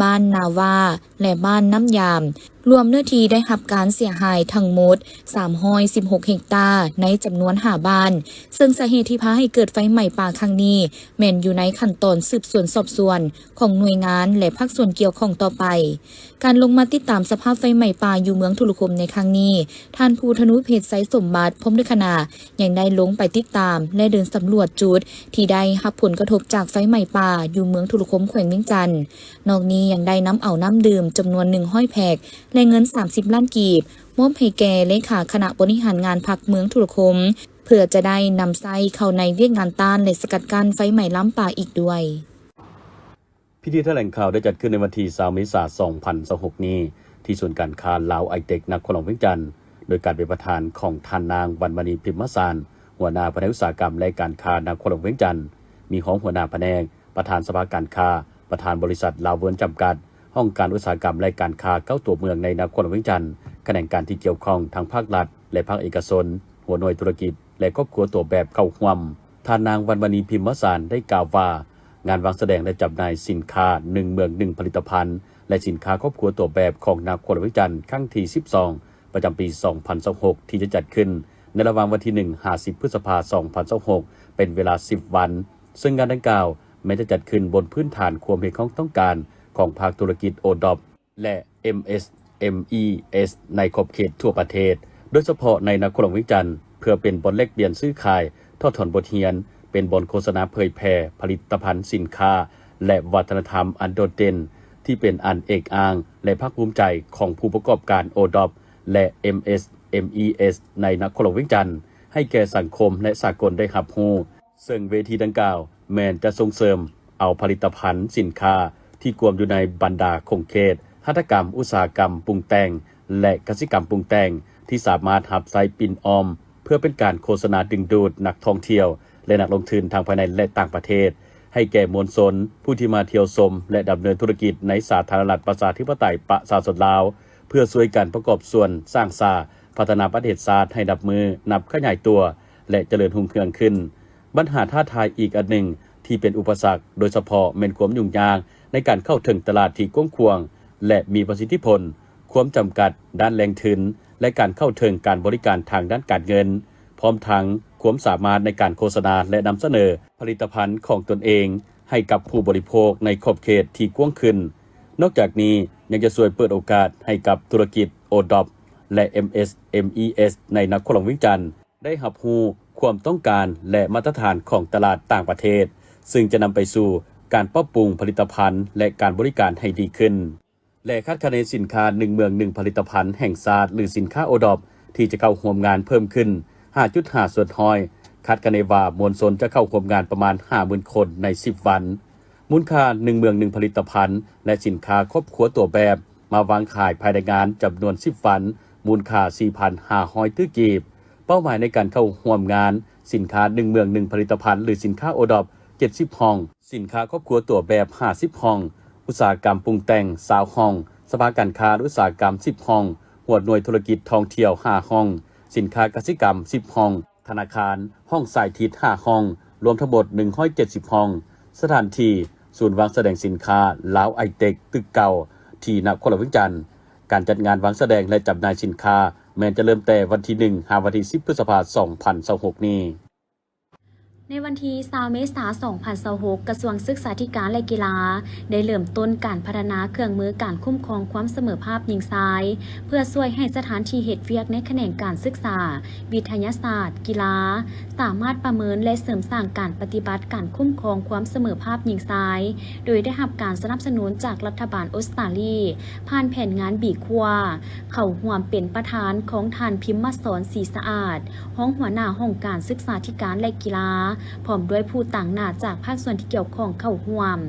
ບ້ານນາຫວ້າ ແລະ ບ້ານນ້ຳຢາມ, ລວມເນື້ອທີ່ໄດ້ຮັບການເສຍຫາຍທັງໝົດສາມຮ້ອຍສິບຫົກເຮັກຕາ ໃນຈຳນວນຫ້າບ້ານ, ເຊິ່ງສາເຫດທີ່ພາໃຫ້ເກີດໄຟໄໝ້ປ່າຄັ້ງນີ້ ແມ່ນຢູ່ໃນຂັ້ນຕອນສືບສວນສອບສວນຂອງໜ່ວຍງານ ແລະ ພາກສ່ວນກ່ຽວຂ້ອງຕໍ່ໄປ. ການລົງມາຕິດຕາມສະພາບໄຟໄໝ້ປ່າຢູ່ເມືອງທຸລະຄົມໃນຄັ້ງນີ້, ທ່ານ ພູທະນູເພັດ ໄຊສົມບັດ ພ້ອມດ້ວຍຄະນະ ຍັງໄດ້ລົງໄປຕິດຕາມ ແລະ ເດີນສຳຫຼວດຈຸດທີ່ໄດ້ຮັບຜົນກະທົບຈາກໄຟໄໝ້ປ່າຢູ່ເມືອງທຸລະຄົມ ແຂວງວຽງຈັນ. ນອກນີ້ຍັງໄດ້ນຳເອົານ້ຳດື່ມຈຳນວນໜຶ່ງຮ້ອຍແພັກ ແລະ ເງິນສາມສິບລ້ານກີບ ມອບໃຫ້ແກ່ເລຂາຄະນະບໍລິຫານງານພັກເມືອງທຸລະຄົມ ເພື່ອຈະໄດ້ນຳໃຊ້ເຂົ້າໃນວຽກງານຕ້ານ ແລະ ສະກັດກັ້ນໄຟໄໝ້ລາມປ່າອີກດ້ວຍ. ພິທີຖະແຫຼງຂ່າວໄດ້ຈັດຂຶ້ນໃນວັນທີຊາວເມສາສອງພັນຊາວຫົກນີ້ ທີ່ສູນການຄ້າລາວໄອເຕັກ ນະຄອນຫຼວງວຽງຈັນ ໂດຍການເປັນປະທານຂອງທ່ານນາງ ວັນມະນີ ພິມມະສານ ຫົວໜ້າພະແນກອຸດສາຫະກຳ ແລະ ການຄ້ານະຄອນຫຼວງວຽງຈັນ, ມີຮອງຫົວໜ້າພະແນກ, ປະທານສະພາການຄ້າ, ປະທານບໍລິສັດລາວເວີນຈຳກັດ, ຫ້ອງການອຸດສາຫະກຳ ແລະ ການຄ້າເກົ້າຕົວເມືອງໃນນະຄອນຫຼວງວຽງຈັນ, ຂະແໜງການທີ່ກ່ຽວຂ້ອງທັງພາກລັດ ແລະ ພາກເອກະຊົນ, ຫົວໜ່ວຍທຸລະກິດ ແລະ ຄອບຄົວຕົວແບບເຂົ້າຮ່ວມ. ທ່ານນາງ ວັນມະນີ ພິມມະສານ ໄດ້ກ່າວວ່າ ງານວາງສະແດງ ແລະ ຈຳໜ່າຍສິນຄ້າ ໜຶ່ງເມືອງ ໜຶ່ງຜະລິດຕະພັນ ແລະ ສິນຄ້າຄອບຄົວຕົວແບບຂອງນະຄອນຫຼວງວຽງຈັນ ຄັ້ງທີສິບສອງ ປະຈຳປີສອງພັນຊາວຫົກ ທີ່ຈະຈັດຂຶ້ນໃນລະຫວ່າງວັນທີໜຶ່ງ ຫາ ສິບ ພຶດສະພາ ສອງພັນຊາວຫົກ ເປັນເວລາສິບວັນ, ເຊິ່ງງານດັ່ງກ່າວແມ່ນຈະຈັດຂຶ້ນບົນພື້ນຖານຄວາມຮຽກຮ້ອງຕ້ອງການຂອງພາກທຸລະກິດ ໂອດອບ ແລະ ເອັມເອສເອັມອີເອສ ໃນຂອບເຂດທົ່ວປະເທດ, ໂດຍສະເພາະໃນນະຄອນຫຼວງວຽງຈັນ, ເພື່ອເປັນບ່ອນແລກປ່ຽນຊື້ຂາຍ, ຖອດຖອນບົດຮຽນ, ເປັນບ່ອນໂຄສະນາເຜີຍແຜ່ຜະລິດຕະພັນ, ສິນຄ້າ ແລະ ວັດທະນະທຳອັນໂດດເດັ່ນ ທີ່ເປັນອັນເອກອ້າງ ແລະ ພາກພູມໃຈຂອງຜູ້ປະກອບການ ໂອດອບ ແລະ ເອັມເອສເອັມອີເອສ ໃນນະຄອນຫຼວງວຽງຈັນ ໃຫ້ແກ່ສັງຄົມ ແລະ ສາກົນໄດ້ຮັບຮູ້. ເຊິ່ງເວທີດັ່ງກ່າວແມ່ນຈະສົ່ງເສີມເອົາຜະລິດຕະພັນສິນຄ້າທີ່ກວມຢູ່ໃນບັນດາຂົງເຂດຫັດຖະກຳ, ອຸດສາຫະກຳປຸງແຕ່ງ ແລະ ກະສິກຳປຸງແຕ່ງ ທີ່ສາມາດຮັບໃຊ້ປິ່ນອ້ອມ ເພື່ອເປັນການໂຄສະນາດຶງດູດນັກທ່ອງທ່ຽວ ແລະ ນັກລົງທຶນທັງພາຍໃນ ແລະ ຕ່າງປະເທດ ໃຫ້ແກ່ມວນຊົນຜູ້ທີ່ມາທ່ຽວຊົມ ແລະ ດຳເນີນທຸລະກິດໃນສາທາລະນະລັດປະຊາທິປະໄຕປະຊາຊົນລາວ ເພື່ອຊ່ວຍກັນປະກອບສ່ວນສ້າງສາພັດທະນາປະເທດຊາດໃຫ້ນັບມື້ນັບຂະຫຍາຍຕົວ ແລະ ຈະເລີນຮຸ່ງເຮືອງຂຶ້ນ. ບັນຫາທ້າທາຍອີກອັນໜຶ່ງທີ່ເປັນອຸປະສັກ ໂດຍສະເພາະແມ່ນຄວາມຫຍຸ້ງຍາກໃນການເຂົ້າເຖິງຕະຫຼາດທີ່ກວ້າງຂວາງ ແລະ ມີປະສິດທິຜົນ, ຄວາມຈຳກັດດ້ານແຫຼ່ງທຶນ ແລະ ການເຂົ້າເຖິງການບໍລິການທາງດ້ານການເງິນ, ພ້ອມທັງຄວາມສາມາດໃນການໂຄສະນາ ແລະ ນຳສະເໜີຜະລິດຕະພັນຂອງຕົນເອງໃຫ້ກັບຜູ້ບໍລິໂພກໃນຂອບເຂດທີ່ກວ້າງຂຶ້ນ. ນອກຈາກນີ້ຍັງຈະຊ່ວຍເປີດໂອກາດໃຫ້ກັບທຸລະກິດ ໂອດອບ ແລະ ເອັມເອສເອັມອີເອສ ໃນນະຄອນຫຼວງວຽງຈັນ ໄດ້ຮັບຮູ້ຄວາມຕ້ອງການ ແລະ ມາດຕະຖານຂອງຕະຫຼາດຕ່າງປະເທດ, ເຊິ່ງຈະນຳໄປສູ່ການປັບປຸງຜະລິດຕະພັນ ແລະ ການບໍລິການໃຫ້ດີຂຶ້ນ ແລະ ຄາດຄະເນສິນຄ້າໜຶ່ງເມືອງໜຶ່ງຜະລິດຕະພັນແຫ່ງຊາດ ຫຼື ສິນຄ້າ ໂອດອບ ທີ່ຈະເຂົ້າຮ່ວມງານເພີ່ມຂຶ້ນ ຫ້າຈຸດຫ້າສ່ວນຮ້ອຍ, ຄາດຄະເນວ່າມວນຊົນຈະເຂົ້າຮ່ວມງານປະມານຫ້າໝື່ນຄົນໃນສິບວັນ. ມູນຄ່າໜຶ່ງເມືອງໜຶ່ງຜະລິດຕະພັນ ແລະ ສິນຄ້າຄອບຄົວຕົວແບບ ມາວາງຂາຍພາຍໃນງານຈຳນວນສິບວັນ ມູນຄ່າສີ່ພັນຫ້າຮ້ອຍຕື້ກີບ. ເປົ້າໝາຍໃນການເຂົ້າຮ່ວມງານສິນຄ້າໜຶ່ງເມືອງໜຶ່ງຜະລິດຕະພັນ ຫຼື ສິນຄ້າ ໂອດອບ ເຈັດສິບຫ້ອງ, ສິນຄ້າຄອບຄົວຕົວແບບຫ້າສິບຫ້ອງ, ອຸດສາຫະກຳປຸງແຕ່ງຊາວຫ້ອງ, ສະພາການຄ້າ ແລະ ອຸດສາຫະກຳສິບຫ້ອງ, ຫົວໜ່ວຍທຸລະກິດທ່ອງທ່ຽວຫ້າຫ້ອງ, ສິນຄ້າກະສິກຳສິບຫ້ອງ, ທະນາຄານ, ຫ້ອງສາຍທິດຫ້າຫ້ອງ, ລວມທັງໝົດໜຶ່ງຮ້ອຍເຈັດສິບຫ້ອງ. ສະຖານທີ່ ສູນວາງສະແດງສິນຄ້າລາວໄອເຕັກ ຕຶກເກົ່າ ທີ່ນະຄອນຫຼວງວຽງຈັນ. ການຈັດງານວາງສະແດງ ແລະ ຈຳໜ່າຍສິນຄ້າ ແມ່ນຈະເລີ່ມແຕ່ວັນທີໜຶ່ງ ຫາວັນທີສິບ ພຶດສະພາ ສອງພັນຊາວຫົກນີ້. ໃນວັນທີຊາວ ເມສາ ສອງພັນຊາວຫົກ ກະຊວງສຶກສາທິການ ແລະ ກິລາ ໄດ້ເລີ່ມຕົ້ນການພັດທະນາເຄື່ອງມືການຄຸ້ມຄອງຄວາມສະເໝີພາບຍິງຊາຍ ເພື່ອຊ່ວຍໃຫ້ສະຖານທີ່ເຮັດວຽກໃນຂະແໜງການສຶກສາ, ວິທະຍາສາດ, ກິລາ ສາມາດປະເມີນ ແລະ ເສີມສ້າງການປະຕິບັດການຄຸ້ມຄອງຄວາມສະເໝີພາບຍິງຊາຍ ໂດຍໄດ້ຮັບການສະໜັບສະໜູນຈາກລັດຖະບານອົດສະຕາລີ ຜ່ານແຜນງານ ບີ ຄວາ ເຂົ້າຮ່ວມເປັນປະທານຂອງທ່ານ ພິມມະສອນ ສີສະອາດ ຮອງຫົວໜ້າຫ້ອງການສຶກສາທິການ ແລະ ກິລາ ພ້ອມດ້ວຍຜູ້ຕາງໜ້າຈາກພາກສ່ວນທີ່ກ່ຽວຂ້ອງເຂົ້າຮ່ວມ.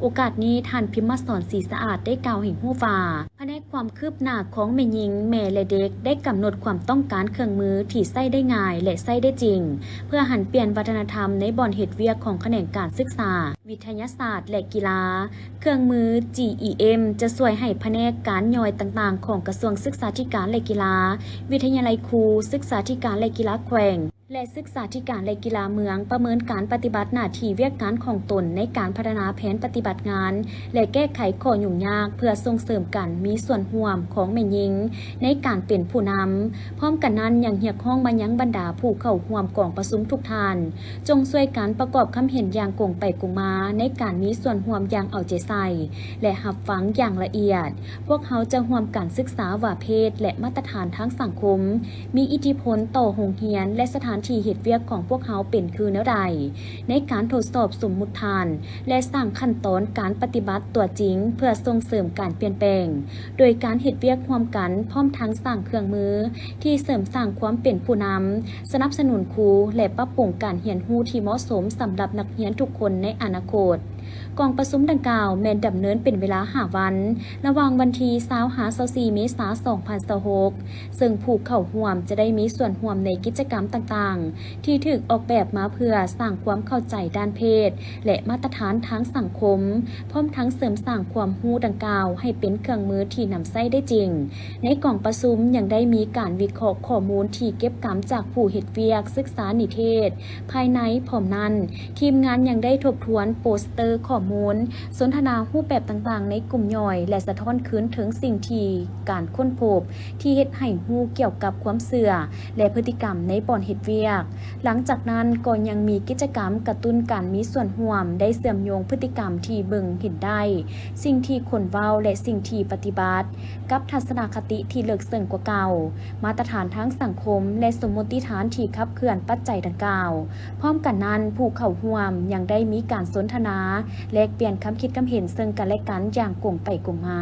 ໂອກາດນີ້ ທ່ານ ພິມມະສອນ ສີສະອາດ ໄດ້ກ່າວໃຫ້ຮູ້ວ່າ ພະແນກຄວາມຄືບໜ້າຂອງແມ່ຍິງ, ແມ່ ແລະ ເດັກ ໄດ້ກຳນົດຄວາມຕ້ອງການເຄື່ອງມືທີ່ໃຊ້ໄດ້ງ່າຍ ແລະ ໃຊ້ໄດ້ຈິງ ເພື່ອຫັນປ່ຽນວັດທະນະທຳໃນບ່ອນເຮັດວຽກຂອງຂະແໜງການສຶກສາ, ວິທະຍາສາດ ແລະ ກິລາ. ເຄື່ອງມື ຈີອີເອັມ ຈະຊ່ວຍໃຫ້ພະແນກການຍ່ອຍຕ່າງໆຂອງກະຊວງສຶກສາທິການ ແລະ ກິລາ, ວິທະຍາໄລຄູ, ສຶກສາທິການ ແລະ ກິລາແຂວງ ແລະ ສຶກສາທິການ ແລະ ກິລາເມືອງ ປະເມີນການປະຕິບັດໜ້າທີ່ວຽກງານຂອງຕົນໃນການພັດທະນາແຜນປະຕິບັດງານ ແລະ ແກ້ໄຂຂໍ້ຫຍຸ້ງຍາກ ເພື່ອສົ່ງເສີມການມີສ່ວນຮ່ວມຂອງແມ່ຍິງໃນການເປັນຜູ້ນຳ. ພ້ອມກັນນັ້ນ ຍັງຮຽກຮ້ອງມາຍັງບັນດາຜູ້ເຂົ້າຮ່ວມກອງປະຊຸມທຸກທ່ານ ຈົ່ງຊ່ວຍກັນປະກອບຄຳເຫັນຢ່າງກົງໄປກົງມາ ໃນການມີສ່ວນຮ່ວມຢ່າງເອົາໃຈໃສ່ ແລະ ຮັບຟັງຢ່າງລະອຽດ. ພວກເຮົາຈະຮ່ວມກັນສຶກສາວ່າເພດ ແລະ ມາດຕະຖານທາງສັງຄົມ ມີອິດທິພົນຕໍ່ໂຮງຮຽນ ແລະ ສະຖານທີ່ເຮັດວຽກຂອງພວກເຮົາເປັນຄືແນວໃດ ໃນການທົດສອບສົມມຸດຖານ ແລະ ສ້າງຂັ້ນຕອນການປະຕິບັດຕົວຈິງ ເພື່ອສົ່ງເສີມການປ່ຽນແປງ ໂດຍການເຮັດວຽກຮ່ວມກັນ ພ້ອມທັງສ້າງເຄື່ອງມືທີ່ເສີມສ້າງຄວາມເປັນຜູ້ນຳ, ສະໜັບສະໜູນຄູ ແລະ ປັບປຸງການຮຽນຮູ້ທີ່ເໝາະສົມສຳລັບນັກຮຽນທຸກຄົນໃນອະນາຄົດ. ກອງປະຊຸມດັ່ງກ່າວແມ່ນດຳເນີນເປັນເວລາຫ້າວັນ ລະຫວ່າງວັນທີຊາວຫາຊາວສີ່ເມສາສອງພັນຊາວຫົກ ເຊິ່ງຜູ້ເຂົ້າຮ່ວມຈະໄດ້ມີສ່ວນຮ່ວມໃນກິດຈະກຳຕ່າງໆ ທີ່ຖືກອອກແບບມາເພື່ອສ້າງຄວາມເຂົ້າໃຈດ້ານເພດ ແລະ ມາດຕະຖານທາງສັງຄົມ, ພ້ອມທັງເສີມສ້າງຄວາມຮູ້ດັ່ງກ່າວໃຫ້ເປັນເຄື່ອງມືທີ່ນຳໃຊ້ໄດ້ຈິງ. ໃນກອງປະຊຸມຍັງໄດ້ມີການວິເຄາະຂໍ້ມູນທີ່ເກັບກຳຈາກຜູ້ເຮັດວຽກສຶກສານິເທດ ພາຍໃນ. ພ້ອມນັ້ນ, ທີມງານຍັງໄດ້ທົບທວນໂປສເຕີຂໍ້ມູນ, ສົນທະນາຮູບແບບຕ່າງໆໃນກຸ່ມຍ່ອຍ ແລະ ສະທ້ອນຄືນເຖິງສິ່ງທີ່ການຄົ້ນພົບທີ່ເຮັດໃຫ້ຮູ້ກ່ຽວກັບຄວາມເຊື່ອ ແລະ ພຶດຕິກຳໃນບ່ອນເຮັດວຽກ. ຫຼັງຈາກນັ້ນກໍຍັງມີກິດຈະກຳກະຕຸ້ນການມີສ່ວນຮ່ວມ, ໄດ້ເຊື່ອມໂຍງພຶດຕິກຳທີ່ເບິ່ງເຫັນໄດ້, ສິ່ງທີ່ຄົນເວົ້າ ແລະ ສິ່ງທີ່ປະຕິບັດ, ກັບທັດສະນະຄະຕິທີ່ເລິກເຊິ່ງກວ່າເກົ່າ, ມາດຕະຖານທາງສັງຄົມ ແລະ ສົມມຸດຕິຖານທີ່ຂັບເຄື່ອນປັດໄຈດັ່ງກ່າວ. ພ້ອມກັນນັ້ນ, ຜູ້ເຂົ້າຮ່ວມຍັງໄດ້ມີການສົນທະນາ ແລກປ່ຽນຄຳຄິດຄຳເຫັນເຊິ່ງກັນແລະກັນຢ່າງກົງໄປກົງມາ.